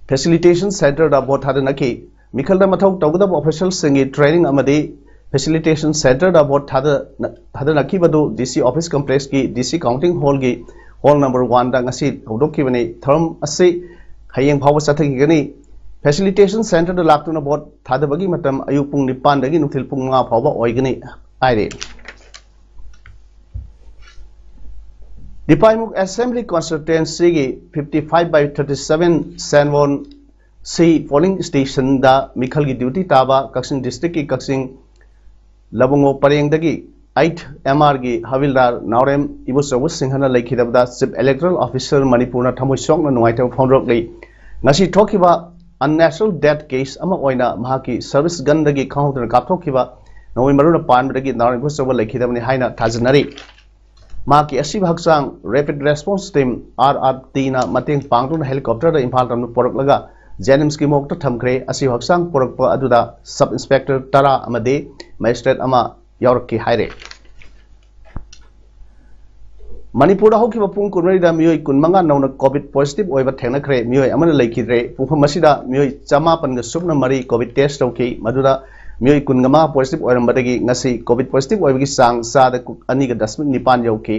ꯐꯦꯁꯤꯂꯤꯇꯦꯁꯟ ꯁꯦꯟꯇꯔꯗ ꯚꯣꯠ ꯊꯥꯗꯅꯈꯤ꯫ ꯃꯤꯈꯜꯗ ꯃꯊꯧ ꯇꯧꯒꯗꯕ ꯑꯣꯐꯤꯁꯤꯌꯦꯜꯁꯤꯡꯒꯤ ꯇ꯭ꯔꯦꯅꯤꯡ ꯑꯃꯗꯤ ꯐꯦꯁꯤꯂꯤꯇꯦꯁꯟ ꯁꯦꯟꯇꯔꯗ ꯚꯣꯠ ꯊꯥꯗꯅ-, ꯊꯥꯗꯅꯈꯤꯕꯗꯨ ꯗꯤ ꯁꯤ ꯑꯣꯐꯤꯁ ꯀꯝꯄ꯭ꯂꯦꯛꯁꯀꯤ ꯗꯤ ꯁꯤ ꯀꯥꯎꯟꯇꯤꯡ ꯍꯣꯜꯒꯤ ꯍꯣꯜ ꯅꯝꯕꯔ ꯋꯥꯟꯗ ꯉꯁꯤ ꯍꯧꯗꯣꯛꯈꯤꯕꯅꯤ꯫ ꯊꯧꯔꯝ ꯑꯁꯤ ꯍꯌꯦꯡ ꯐꯥꯎꯕ ꯆꯠꯊꯈꯤꯒꯅꯤ꯫ ꯐꯦꯁꯤꯂꯤꯇꯦꯁꯟ ꯁꯦꯟꯇꯔꯗ ꯂꯥꯛꯇꯨꯅ ꯚꯣꯠ ꯊꯥꯗꯕꯒꯤ ꯃꯇꯝ ꯑꯌꯨꯛ ꯄꯨꯡ ꯅꯤꯄꯥꯟꯗꯒꯤ ꯅꯨꯡꯊꯤꯜ ꯄꯨꯡ ꯃꯉꯥ ꯐꯥꯎꯕ ꯑꯣꯏꯒꯅꯤ ꯍꯥꯏꯔꯤ꯫ ꯗꯤꯄꯥꯏꯃꯨꯛ ꯑꯦꯁꯦꯝꯕ꯭ꯂꯤ ꯀꯣꯟꯁꯇꯤꯇ꯭ꯋꯦꯟꯁꯤꯒꯤ fifty five by thirty seven Senwon ꯁꯤ ꯄꯣꯂꯤꯡ ꯁ꯭ꯇꯦꯁꯟꯗ ꯃꯤꯈꯜꯒꯤ ꯗ꯭ꯌꯨꯇꯤ ꯇꯥꯕ ꯀꯛꯆꯤꯡ ꯗꯤꯁꯇ꯭ꯔꯤꯛꯀꯤ ꯀꯛꯆꯤꯡ ꯂꯕꯨꯡꯉꯣ ꯄꯔꯦꯡꯗꯒꯤ ꯑꯩꯠ ꯑꯦꯝ ꯑꯥꯔꯒꯤ ꯍꯕꯤꯜꯗꯥꯔ ꯅꯥꯎꯔꯦꯝ ꯏꯕꯣꯆꯧꯕ ꯁꯤꯡꯍꯅ ꯂꯩꯈꯤꯗꯕꯗ ꯆꯤꯐ ꯏꯂꯦꯛꯇꯣꯔꯦꯜ ꯑꯣꯐꯤꯁꯥꯔ ꯃꯅꯤꯄꯨꯔꯅ ꯊꯃꯣꯏ ꯁꯣꯛꯅ ꯅꯨꯡꯉꯥꯏꯇꯕ ꯐꯣꯡꯗꯣꯔꯛꯂꯤ꯫ ꯉꯁꯤ ꯊꯣꯛꯈꯤꯕ ꯑꯟꯅꯦꯆꯔꯦꯜ ꯗꯦꯠ ꯀꯦꯁ ꯑꯃ ꯑꯣꯏꯅ ꯃꯍꯥꯛꯀꯤ ꯁꯔꯚꯤꯁ ꯒꯟꯗꯒꯤ ꯈꯪꯍꯧꯗꯅ ꯀꯥꯞꯊꯣꯛꯈꯤꯕ ꯅꯣꯡꯃꯩ ꯃꯔꯨꯅ ꯄꯥꯟꯕꯗꯒꯤ ꯅꯥꯎꯔꯦꯝ ꯏꯕꯣꯆꯧꯕ ꯂꯩꯈꯤꯗꯕꯅꯤ ꯍꯥꯏꯅ ꯊꯥꯖꯅꯔꯤ꯫ ꯃꯍꯥꯛꯀꯤ ꯑꯁꯤꯕ ꯍꯛꯆꯥꯡ ꯔꯦꯄꯤꯗ ꯔꯦꯁꯄꯣꯟꯁ ꯇꯤꯝ, ꯑꯥꯔ ꯑꯥꯔ ꯇꯤꯅ ꯃꯇꯦꯡ ꯄꯥꯡꯗꯨꯅ ꯍꯦꯂꯤꯀꯣꯞꯇꯔꯗ ꯏꯝꯐꯥꯜ ꯇꯝꯅ ꯄꯨꯔꯛꯂꯒ ꯖꯦꯅꯤꯝꯁꯀꯤ ꯃꯣꯔꯒꯇ ꯊꯝꯈ꯭ꯔꯦ꯫ ꯑꯁꯤꯕ ꯍꯛꯆꯥꯡ ꯄꯨꯔꯛꯄ ꯑꯗꯨꯗ ꯁꯕ ꯏꯟꯁꯄꯦꯛꯇꯔ ꯇꯔꯥ ꯑꯃꯗꯤ ꯃꯦꯖꯤꯁꯇ꯭ꯔꯦꯠ ꯑꯃ ꯌꯥꯎꯔꯛꯈꯤ ꯍꯥꯏꯔꯦ꯫ ꯃꯅꯤꯄꯨꯔꯗ ꯍꯧꯈꯤꯕ ꯄꯨꯡ ꯀꯨꯟꯃꯔꯤꯗ ꯃꯤꯑꯣꯏ ꯀꯨꯟꯃꯉꯥ ꯅꯧꯅ ꯀꯣꯚꯤꯗ ꯄꯣꯖꯤꯇꯤꯚ ꯑꯣꯏꯕ ꯊꯦꯡꯅꯈ꯭ꯔꯦ꯫ ꯃꯤꯑꯣꯏ ꯑꯃꯅ ꯂꯩꯈꯤꯗ꯭ꯔꯦ꯫ ꯄꯨꯡꯐꯝ ꯑꯁꯤꯗ ꯃꯤꯑꯣꯏ ꯆꯃꯥꯄꯟꯒ ꯁꯨꯞꯅ ꯃꯔꯤ ꯀꯣꯚꯤꯗ ꯇꯦꯁ ꯇꯧꯈꯤ꯫ ꯃꯗꯨꯗ ꯃꯤꯑꯣꯏ ꯀꯨꯟꯒ ꯃꯉꯥ ꯄꯣꯖꯤꯇꯤꯚ ꯑꯣꯏꯔꯝꯕꯗꯒꯤ ꯉꯁꯤ ꯀꯣꯚꯤꯗ ꯄꯣꯖꯤꯇꯤꯚ ꯑꯣꯏꯕꯒꯤ ꯆꯥꯡ ꯆꯥꯗ ꯀꯨ-, ꯑꯅꯤꯒ ꯗꯁꯃꯤꯛ ꯅꯤꯄꯥꯟ ꯌꯧꯈꯤ꯫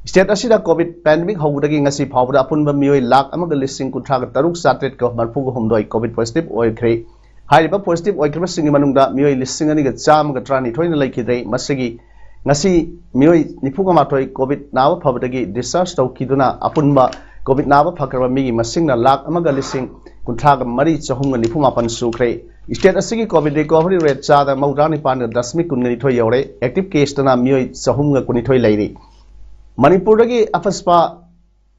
ꯁ꯭ꯇꯦꯠ ꯑꯁꯤꯗ ꯀꯣꯚꯤꯗ ꯄꯦꯟꯗꯦꯃꯤꯛ ꯍꯧꯕꯗꯒꯤ ꯉꯁꯤ ꯐꯥꯎꯕꯗ ꯑꯄꯨꯟꯕ ꯃꯤꯑꯣꯏ ꯂꯥꯈ ꯑꯃꯒ ꯂꯤꯁꯤꯡ ꯀꯨꯟꯊ꯭ꯔꯥꯒ ꯇꯔꯨꯛ ꯆꯥꯇ꯭ꯔꯦꯠꯀ ꯃꯔꯤꯐꯨꯒ ꯍꯨꯝꯗꯣꯏ ꯀꯣꯚꯤꯗ ꯄꯣꯖꯤꯇꯤꯚ ꯑꯣꯏꯈ꯭ꯔꯦ꯫ ꯍꯥꯏꯔꯤꯕ ꯄꯣꯖꯤꯇꯤꯚ ꯑꯣꯏꯈ꯭ꯔꯤꯕꯁꯤꯡꯒꯤ ꯃꯅꯨꯡꯗ ꯃꯤꯑꯣꯏ ꯂꯤꯁꯤꯡ ꯑꯅꯤꯒ ꯆꯥꯝꯃꯒ ꯇꯔꯥꯅꯤꯊꯣꯏꯅ ꯂꯩꯈꯤꯗ꯭ꯔꯦ꯫ ꯃꯁꯤꯒꯤ ꯉꯁꯤ ꯃꯤꯑꯣꯏ ꯅꯤꯐꯨꯒ ꯃꯥꯊꯣꯏ ꯀꯣꯚꯤꯗ ꯅꯥꯕ ꯐꯕꯗꯒꯤ ꯗꯤꯁꯆꯥꯔꯖ ꯇꯧꯈꯤꯗꯨꯅ ꯑꯄꯨꯟꯕ ꯀꯣꯚꯤꯗ ꯅꯥꯕ ꯐꯈ꯭ꯔꯕ ꯃꯤꯒꯤ ꯃꯁꯤꯡꯅ ꯂꯥꯈ ꯑꯃꯒ ꯂꯤꯁꯤꯡ ꯀꯨꯟꯊ꯭ꯔꯥꯒ ꯃꯔꯤ ꯆꯍꯨꯝꯒ ꯅꯤꯐꯨ ꯃꯥꯄꯟ ꯁꯨꯈ꯭ꯔꯦ꯫ ꯁ꯭ꯇꯦꯠ ꯑꯁꯤꯒꯤ ꯀꯣꯚꯤꯗ ꯔꯤꯀꯣꯚꯔꯤ ꯔꯦꯠ ꯆꯥꯗ ꯃꯧꯗ꯭ꯔꯥ ꯅꯤꯄꯥꯟꯒ ꯗꯁꯃꯤꯛ ꯀꯨꯟꯒ ꯅꯤꯊꯣꯏ ꯌꯧꯔꯦ꯫ ꯑꯦꯛꯇꯤꯚ ꯀꯦꯁꯇꯅ ꯃꯤꯑꯣꯏ ꯆꯍꯨꯝꯒ ꯀꯨꯟꯅꯤꯊꯣꯏ ꯂꯩꯔꯤ꯫ ꯃꯅꯤꯄꯨꯔꯗꯒꯤ ꯑꯐꯁꯄꯥ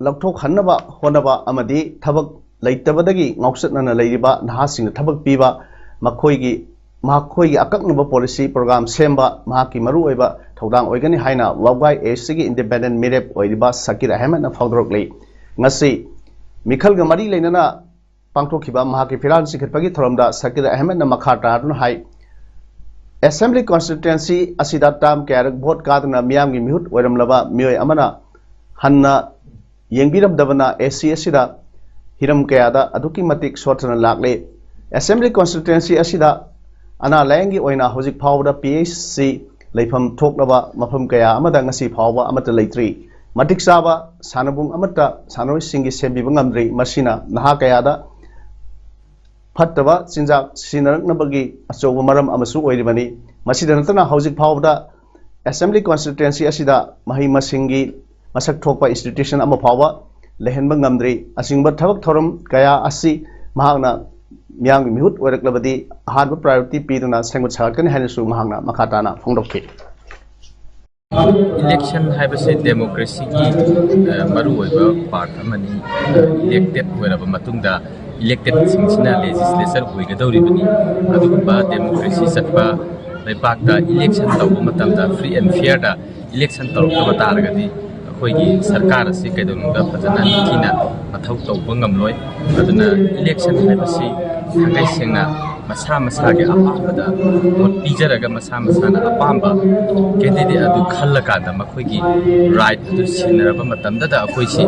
ꯂꯧꯊꯣꯛꯍꯟꯅꯕ ꯍꯣꯠꯅꯕ ꯑꯃꯗꯤ ꯊꯕꯛ ꯂꯩꯇꯕꯗꯒꯤ ꯉꯥꯎꯆꯠꯅꯅ ꯂꯩꯔꯤꯕ ꯅꯍꯥꯁꯤꯡꯗ ꯊꯕꯛ ꯄꯤꯕ, ꯃꯈꯣꯏꯒꯤ, ꯃꯈꯣꯏꯒꯤ ꯑꯀꯛꯅꯕ ꯄꯣꯂꯤꯁꯤ ꯄ꯭ꯔꯣꯒ꯭ꯔꯥꯝ ꯁꯦꯝꯕ ꯃꯍꯥꯛꯀꯤ ꯃꯔꯨꯑꯣꯏꯕ ꯊꯧꯗꯥꯡ ꯑꯣꯏꯒꯅꯤ ꯍꯥꯏꯅ ꯋꯥꯕꯒꯥꯏ ꯑꯦꯁꯤꯒꯤ ꯏꯟꯗꯤꯄꯦꯟꯗꯦꯟ ꯃꯤꯔꯦꯞ ꯑꯣꯏꯔꯤꯕ ꯁꯀꯤꯔ ꯑꯍꯃꯦꯗꯅ ꯐꯣꯡꯗꯣꯔꯛꯂꯤ꯫ ꯉꯁꯤ ꯃꯤꯈꯜꯒ ꯃꯔꯤ ꯂꯩꯅꯅ ꯄꯥꯡꯊꯣꯛꯈꯤꯕ ꯃꯍꯥꯛꯀꯤ ꯐꯤꯔꯥꯜ ꯆꯤꯡꯈꯠꯄꯒꯤ ꯊꯧꯔꯝꯗ ꯁꯀꯤꯔ ꯑꯍꯃꯦꯗꯅ ꯃꯈꯥ ꯇꯥꯗꯨꯅ ꯍꯥꯏ, ꯑꯦꯁꯦꯝꯕ꯭ꯂꯤ ꯀꯣꯟꯁꯇꯤꯇ꯭ꯋꯦꯟꯁꯤ ꯑꯁꯤꯗ ꯇꯥꯝ ꯀꯌꯥꯔꯛ ꯚꯣꯠ ꯀꯥꯗꯨꯅ ꯃꯤꯌꯥꯝꯒꯤ ꯃꯤꯍꯨꯠ ꯑꯣꯏꯔꯝꯂꯕ ꯃꯤꯑꯣꯏ ꯑꯃꯅ ꯍꯟꯅ ꯌꯦꯡꯕꯤꯔꯝꯗꯕꯅ ꯑꯦ ꯁꯤ ꯑꯁꯤꯗ ꯍꯤꯔꯝ ꯀꯌꯥꯗ ꯑꯗꯨꯛꯀꯤ ꯃꯇꯤꯛ ꯁꯣꯠꯊꯅ ꯂꯥꯛꯂꯤ꯫ ꯑꯦꯁꯦꯝꯕ꯭ꯂꯤ ꯀꯣꯟꯁꯇꯤꯇ꯭ꯋꯦꯟꯁꯤ ꯑꯁꯤꯗ ꯑꯅꯥ ꯂꯥꯌꯦꯡꯒꯤ ꯑꯣꯏꯅ ꯍꯧꯖꯤꯛ ꯐꯥꯎꯕꯗ ꯄꯤ ꯑꯩꯆ ꯁꯤ ꯂꯩꯐꯝ ꯊꯣꯛꯂꯕ ꯃꯐꯝ ꯀꯌꯥ ꯑꯃꯗ ꯉꯁꯤ ꯐꯥꯎꯕ ꯑꯃꯠꯇ ꯂꯩꯇ꯭ꯔꯤ꯫ ꯃꯇꯤꯛ ꯆꯥꯕ ꯁꯥꯟꯅꯕꯨꯡ ꯑꯃꯠꯇ ꯁꯥꯟꯅꯔꯣꯏꯁꯤꯡꯒꯤ ꯁꯦꯝꯕꯤꯕ ꯉꯝꯗ꯭ꯔꯤ꯫ ꯃꯁꯤꯅ ꯅꯍꯥ ꯀꯌꯥꯗ ꯐꯠꯇꯕ ꯆꯤꯟꯖꯥꯛ ꯁꯤꯖꯤꯟꯅꯔꯛꯅꯕꯒꯤ ꯑꯆꯧꯕ ꯃꯔꯝ ꯑꯃꯁꯨ ꯑꯣꯏꯔꯤꯕꯅꯤ꯫ ꯃꯁꯤꯗ ꯅꯠꯇꯅ ꯍꯧꯖꯤꯛ ꯐꯥꯎꯕꯗ ꯑꯦꯁꯦꯝꯕ꯭ꯂꯤ ꯀꯣꯟꯁꯇꯤꯇ꯭ꯋꯦꯟꯁꯤ ꯑꯁꯤꯗ ꯃꯍꯩ ꯃꯁꯤꯡꯒꯤ ꯃꯁꯛ ꯊꯣꯛꯄ ꯏꯟꯁꯇꯤꯇ꯭ꯌꯨꯁꯟ ꯑꯃ ꯐꯥꯎꯕ ꯂꯩꯍꯟꯕ ꯉꯝꯗ꯭ꯔꯤ꯫ ꯑꯁꯤꯒꯨꯝꯕ ꯊꯕꯛ ꯊꯧꯔꯝ ꯀꯌꯥ ꯑꯁꯤ ꯃꯍꯥꯛꯅ ꯃꯤꯌꯥꯝꯒꯤ ꯃꯤꯍꯨꯠ ꯑꯣꯏꯔꯛꯂꯕꯗꯤ ꯑꯍꯥꯟꯕ ꯄ꯭ꯔꯥꯏꯌꯣꯔꯤꯇꯤ ꯄꯤꯗꯨꯅ ꯁꯦꯝꯒꯠ ꯁꯥꯒꯠꯀꯅꯤ ꯍꯥꯏꯅꯁꯨ ꯃꯍꯥꯛꯅ ꯃꯈꯥ ꯇꯥꯅ ꯐꯣꯡꯗꯣꯛꯈꯤ꯫ ꯏꯂꯦꯛꯁꯟ ꯍꯥꯏꯕꯁꯦ ꯗꯦꯃꯣꯀ꯭ꯔꯦꯁꯤꯒꯤ ꯃꯔꯨꯑꯣꯏꯕ ꯄꯥꯔꯠ ꯑꯃꯅꯤ꯫ ꯏꯂꯦꯛꯇꯦꯠ ꯑꯣꯏꯔꯕ ꯃꯇꯨꯡꯗ ꯏꯂꯦꯛꯇꯦꯠꯁꯤꯡꯁꯤꯅ ꯂꯦꯖꯤꯁꯂꯦꯆꯔ ꯑꯣꯏꯒꯗꯧꯔꯤꯕꯅꯤ꯫ ꯑꯗꯨꯒꯨꯝꯕ ꯗꯦꯃꯣꯀ꯭ꯔꯦꯁꯤ ꯆꯠꯄ ꯂꯩꯕꯥꯛꯇ ꯏꯂꯦꯛꯁꯟ ꯇꯧꯕ ꯃꯇꯝꯗ ꯐ꯭ꯔꯤ ꯑꯦꯟ ꯐꯤꯌꯔꯗ ꯏꯂꯦꯛꯁꯟ ꯇꯧꯔꯛꯇꯕ ꯇꯥꯔꯒꯗꯤ ꯑꯩꯈꯣꯏꯒꯤ ꯁꯔꯀꯥꯔ ꯑꯁꯤ ꯀꯩꯗꯧꯅꯨꯡꯗ ꯐꯖꯅ ꯅꯤꯡꯊꯤꯅ ꯃꯊꯧ ꯇꯧꯕ ꯉꯝꯂꯣꯏ꯫ ꯑꯗꯨꯅ ꯏꯂꯦꯛꯁꯟ ꯍꯥꯏꯕꯁꯤ ꯊꯥꯡꯒꯩ ꯁꯦꯡꯅ ꯃꯁꯥ ꯃꯁꯥꯒꯤ ꯑꯄꯥꯝꯕꯗ ꯚꯣꯠ ꯄꯤꯖꯔꯒ ꯃꯁꯥ ꯃꯁꯥꯅ ꯑꯄꯥꯝꯕ ꯀꯦꯟꯗꯤꯗꯦꯠ ꯑꯗꯨ ꯈꯜꯂꯀꯥꯟꯗ ꯃꯈꯣꯏꯒꯤ ꯔꯥꯏꯠ ꯑꯗꯨ ꯁꯤꯟꯅꯔꯕ ꯃꯇꯝꯗꯗ ꯑꯩꯈꯣꯏꯁꯤ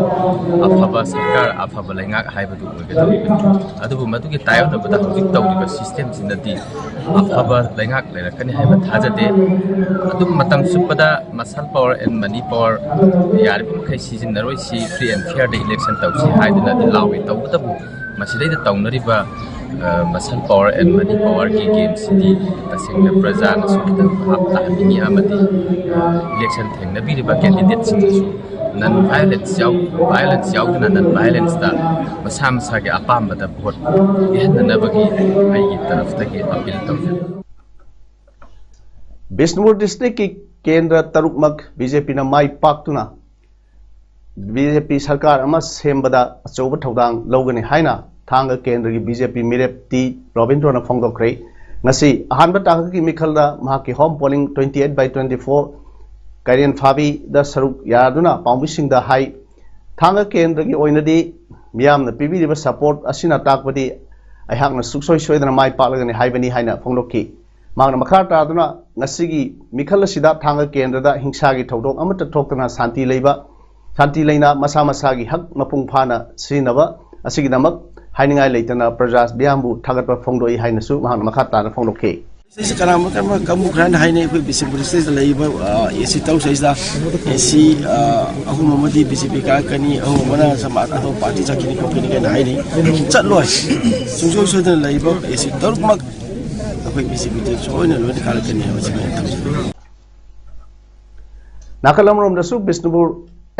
ꯑꯐꯕ ꯁꯔꯀꯥꯔ, ꯑꯐꯕ ꯂꯩꯉꯥꯛ ꯍꯥꯏꯕꯗꯨ ꯑꯣꯏꯒꯗꯧꯔꯤꯕꯅꯤ꯫ ꯑꯗꯨꯕꯨ ꯃꯗꯨꯒꯤ ꯇꯥꯏꯌꯣꯟꯅꯕꯗ ꯍꯧꯖꯤꯛ ꯇꯧꯔꯤꯕ ꯁꯤꯁꯇꯦꯝꯁꯤꯅꯗꯤ ꯑꯐꯕ ꯂꯩꯉꯥꯛ ꯂꯩꯔꯛꯀꯅꯤ ꯍꯥꯏꯕ ꯊꯥꯖꯗꯦ꯫ ꯑꯗꯨꯝ ꯃꯇꯝ ꯆꯨꯞꯄꯗ muscle power and money power ꯌꯥꯔꯤꯕ ꯃꯈꯩ ꯁꯤꯖꯤꯟꯅꯔꯣꯏꯁꯤ, ꯐ꯭ꯔꯤ ꯑꯦꯟ ꯐꯤꯌꯔꯗ ꯏꯂꯦꯛꯁꯟ ꯇꯧꯁꯤ ꯍꯥꯏꯗꯨꯅꯗꯤ ꯂꯥꯎꯏ꯫ ꯇꯧꯕꯇꯕꯨ ꯃꯁꯤꯗꯩꯗ ꯇꯧꯅꯔꯤꯕ muscle power and money powerꯒꯤ ꯒꯦꯝꯁꯤꯗꯤ ꯇꯁꯦꯡꯅ ꯄ꯭ꯔꯖꯥꯅꯁꯨ ꯈꯤꯇꯪ ꯚꯥꯞ ꯇꯥꯍꯟꯅꯤꯡꯉꯤ ꯑꯃꯗꯤ ꯏꯂꯦꯛꯁꯟ ꯊꯦꯡꯅꯕꯤꯔꯤꯕ ꯀꯦꯟꯗꯤꯗꯦꯠꯁꯤꯡꯅꯁꯨ ꯅꯟ ꯚꯥꯏꯑꯣꯂꯦꯟꯁ ꯌꯥꯎ ꯚꯥꯏꯑꯣꯂꯦꯟꯁ ꯌꯥꯎꯗꯅ ꯅꯟ ꯚꯥꯏꯑꯣꯂꯦꯟꯁꯇ ꯃꯁꯥ ꯃꯁꯥꯒꯤ ꯑꯄꯥꯝꯕꯗ ꯚꯣꯠ ꯄꯤꯍꯟꯅꯅꯕꯒꯤ ꯑꯩꯒꯤ ꯇꯔꯐꯇꯒꯤ ꯑꯄꯤꯜ ꯇꯧꯖꯔꯤ꯫ ꯕꯤꯁꯅꯨꯄꯨꯔ ꯗꯤꯁꯇ꯭ꯔꯤꯛꯀꯤ ꯀꯦꯟꯗ꯭ꯔ ꯇꯔꯨꯛꯃꯛ ꯕꯤ ꯖꯦ ꯄꯤꯅ ꯃꯥꯏ ꯄꯥꯛꯇꯨꯅ ꯕꯤ ꯖꯦ ꯄꯤ ꯁꯔꯀꯥꯔ ꯑꯃ ꯁꯦꯝꯕꯗ ꯑꯆꯧꯕ ꯊꯧꯗꯥꯡ ꯂꯧꯒꯅꯤ ꯍꯥꯏꯅ ꯊꯥꯡꯒ ꯀꯦꯟꯗ꯭ꯔꯒꯤ ꯕꯤ ꯖꯦ ꯄꯤ ꯃꯤꯔꯦꯞ ꯇꯤ ꯔꯣꯕꯤꯟꯗ꯭ꯔꯣꯅ ꯐꯣꯡꯗꯣꯛꯈ꯭ꯔꯦ꯫ ꯉꯁꯤ ꯑꯍꯥꯟꯕ ꯇꯥꯡꯀꯛꯀꯤ ꯃꯤꯈꯜꯗ ꯃꯍꯥꯛꯀꯤ home polling twenty eight by twenty four ꯀꯩꯔꯦꯟ ꯐꯥꯕꯤꯗ ꯁꯔꯨꯛ ꯌꯥꯗꯨꯅ ꯄꯥꯎꯃꯤꯁꯤꯡꯗ ꯍꯥꯏ꯫ ꯊꯥꯡꯒ ꯀꯦꯟꯗ꯭ꯔꯒꯤ ꯑꯣꯏꯅꯗꯤ ꯃꯤꯌꯥꯝꯅ ꯄꯤꯕꯤꯔꯤꯕ support ꯑꯁꯤꯅ ꯇꯥꯛꯄꯗꯤ ꯑꯩꯍꯥꯛꯅ ꯁꯨꯡꯁꯣꯏ ꯁꯣꯏꯗꯅ ꯃꯥꯏ ꯄꯥꯛꯂꯒꯅꯤ ꯍꯥꯏꯕꯅꯤ ꯍꯥꯏꯅ ꯐꯣꯡꯗꯣꯛꯈꯤ꯫ ꯃꯍꯥꯛꯅ ꯃꯈꯥ ꯇꯥꯗꯨꯅ ꯉꯁꯤꯒꯤ ꯃꯤꯈꯜ ꯑꯁꯤꯗ ꯊꯥꯡꯒ ꯀꯦꯟꯗ꯭ꯔꯗ ꯍꯤꯡꯁꯥꯒꯤ ꯊꯧꯗꯣꯛ ꯑꯃꯠꯇ ꯊꯣꯛꯇꯅ ꯁꯥꯟꯇꯤ ꯂꯩꯕ, ꯁꯥꯟꯇꯤ ꯂꯩꯅ ꯃꯁꯥ ꯃꯁꯥꯒꯤ ꯍꯛ ꯃꯄꯨꯡ ꯐꯥꯅ ꯁꯤꯖꯤꯟꯅꯕ ꯑꯁꯤꯒꯤꯗꯃꯛ ꯍꯥꯏꯅꯤꯡꯉꯥꯏ ꯂꯩꯇꯅ ꯄ꯭ꯔꯖꯥ ꯃꯤꯌꯥꯝꯕꯨ ꯊꯥꯒꯠꯄ ꯐꯣꯡꯗꯣꯛꯏ ꯍꯥꯏꯅꯁꯨ ꯃꯍꯥꯛꯅ ꯃꯈꯥ ꯇꯥꯅ ꯐꯣꯡꯗꯣꯛꯈꯤ꯫ ꯁꯤꯁꯦ ꯀꯅꯥꯒꯨꯝꯕ ꯀꯔꯝꯕ ꯀꯥꯡꯕꯨ ꯈꯔꯅ ꯍꯥꯏꯅꯩ, ꯑꯩꯈꯣꯏ ꯕꯤꯁꯦꯝꯄꯨꯔ ꯗꯤꯁꯇ꯭ꯔꯤꯛꯇ ꯂꯩꯔꯤꯕ ꯑꯦ ꯁꯤ ꯇꯔꯨꯛ ꯁꯤꯗꯩꯁꯤꯗ ꯑꯦ ꯁꯤ ꯑꯍꯨꯝ ꯑꯃꯗꯤ ꯕꯤ ꯖꯦ ꯄꯤ ꯀꯥꯔꯛꯀꯅꯤ, ꯑꯍꯨꯝ ꯑꯃꯅ ꯁꯃꯥꯖ ꯑꯇꯣꯞꯄ ꯄꯥꯔꯇꯤ ꯆꯠꯈꯤꯅꯤ ꯈꯣꯠꯀꯅꯤ ꯀꯥꯏꯅ ꯍꯥꯏꯅꯩ꯫ ꯆꯠꯂꯣꯏ꯫ ꯁꯨꯡꯁꯣꯏ ꯁꯣꯏꯗꯅ ꯂꯩꯔꯤꯕ ꯑꯦ ꯁꯤ ꯇꯔꯨꯛꯃꯛ ꯑꯩꯈꯣꯏ ꯕꯤ ꯖꯦ ꯄꯤꯗ ꯁꯣꯏꯅ ꯂꯣꯏꯅ ꯀꯥꯔꯛꯀꯅꯤ ꯍꯥꯏꯕꯁꯤ ꯑꯩꯅ ꯊꯝꯖꯒꯦ꯫ ꯅꯥꯀꯜ ꯑꯃꯔꯣꯝꯗꯁꯨ ꯕꯤꯁꯅꯨꯄꯨꯔ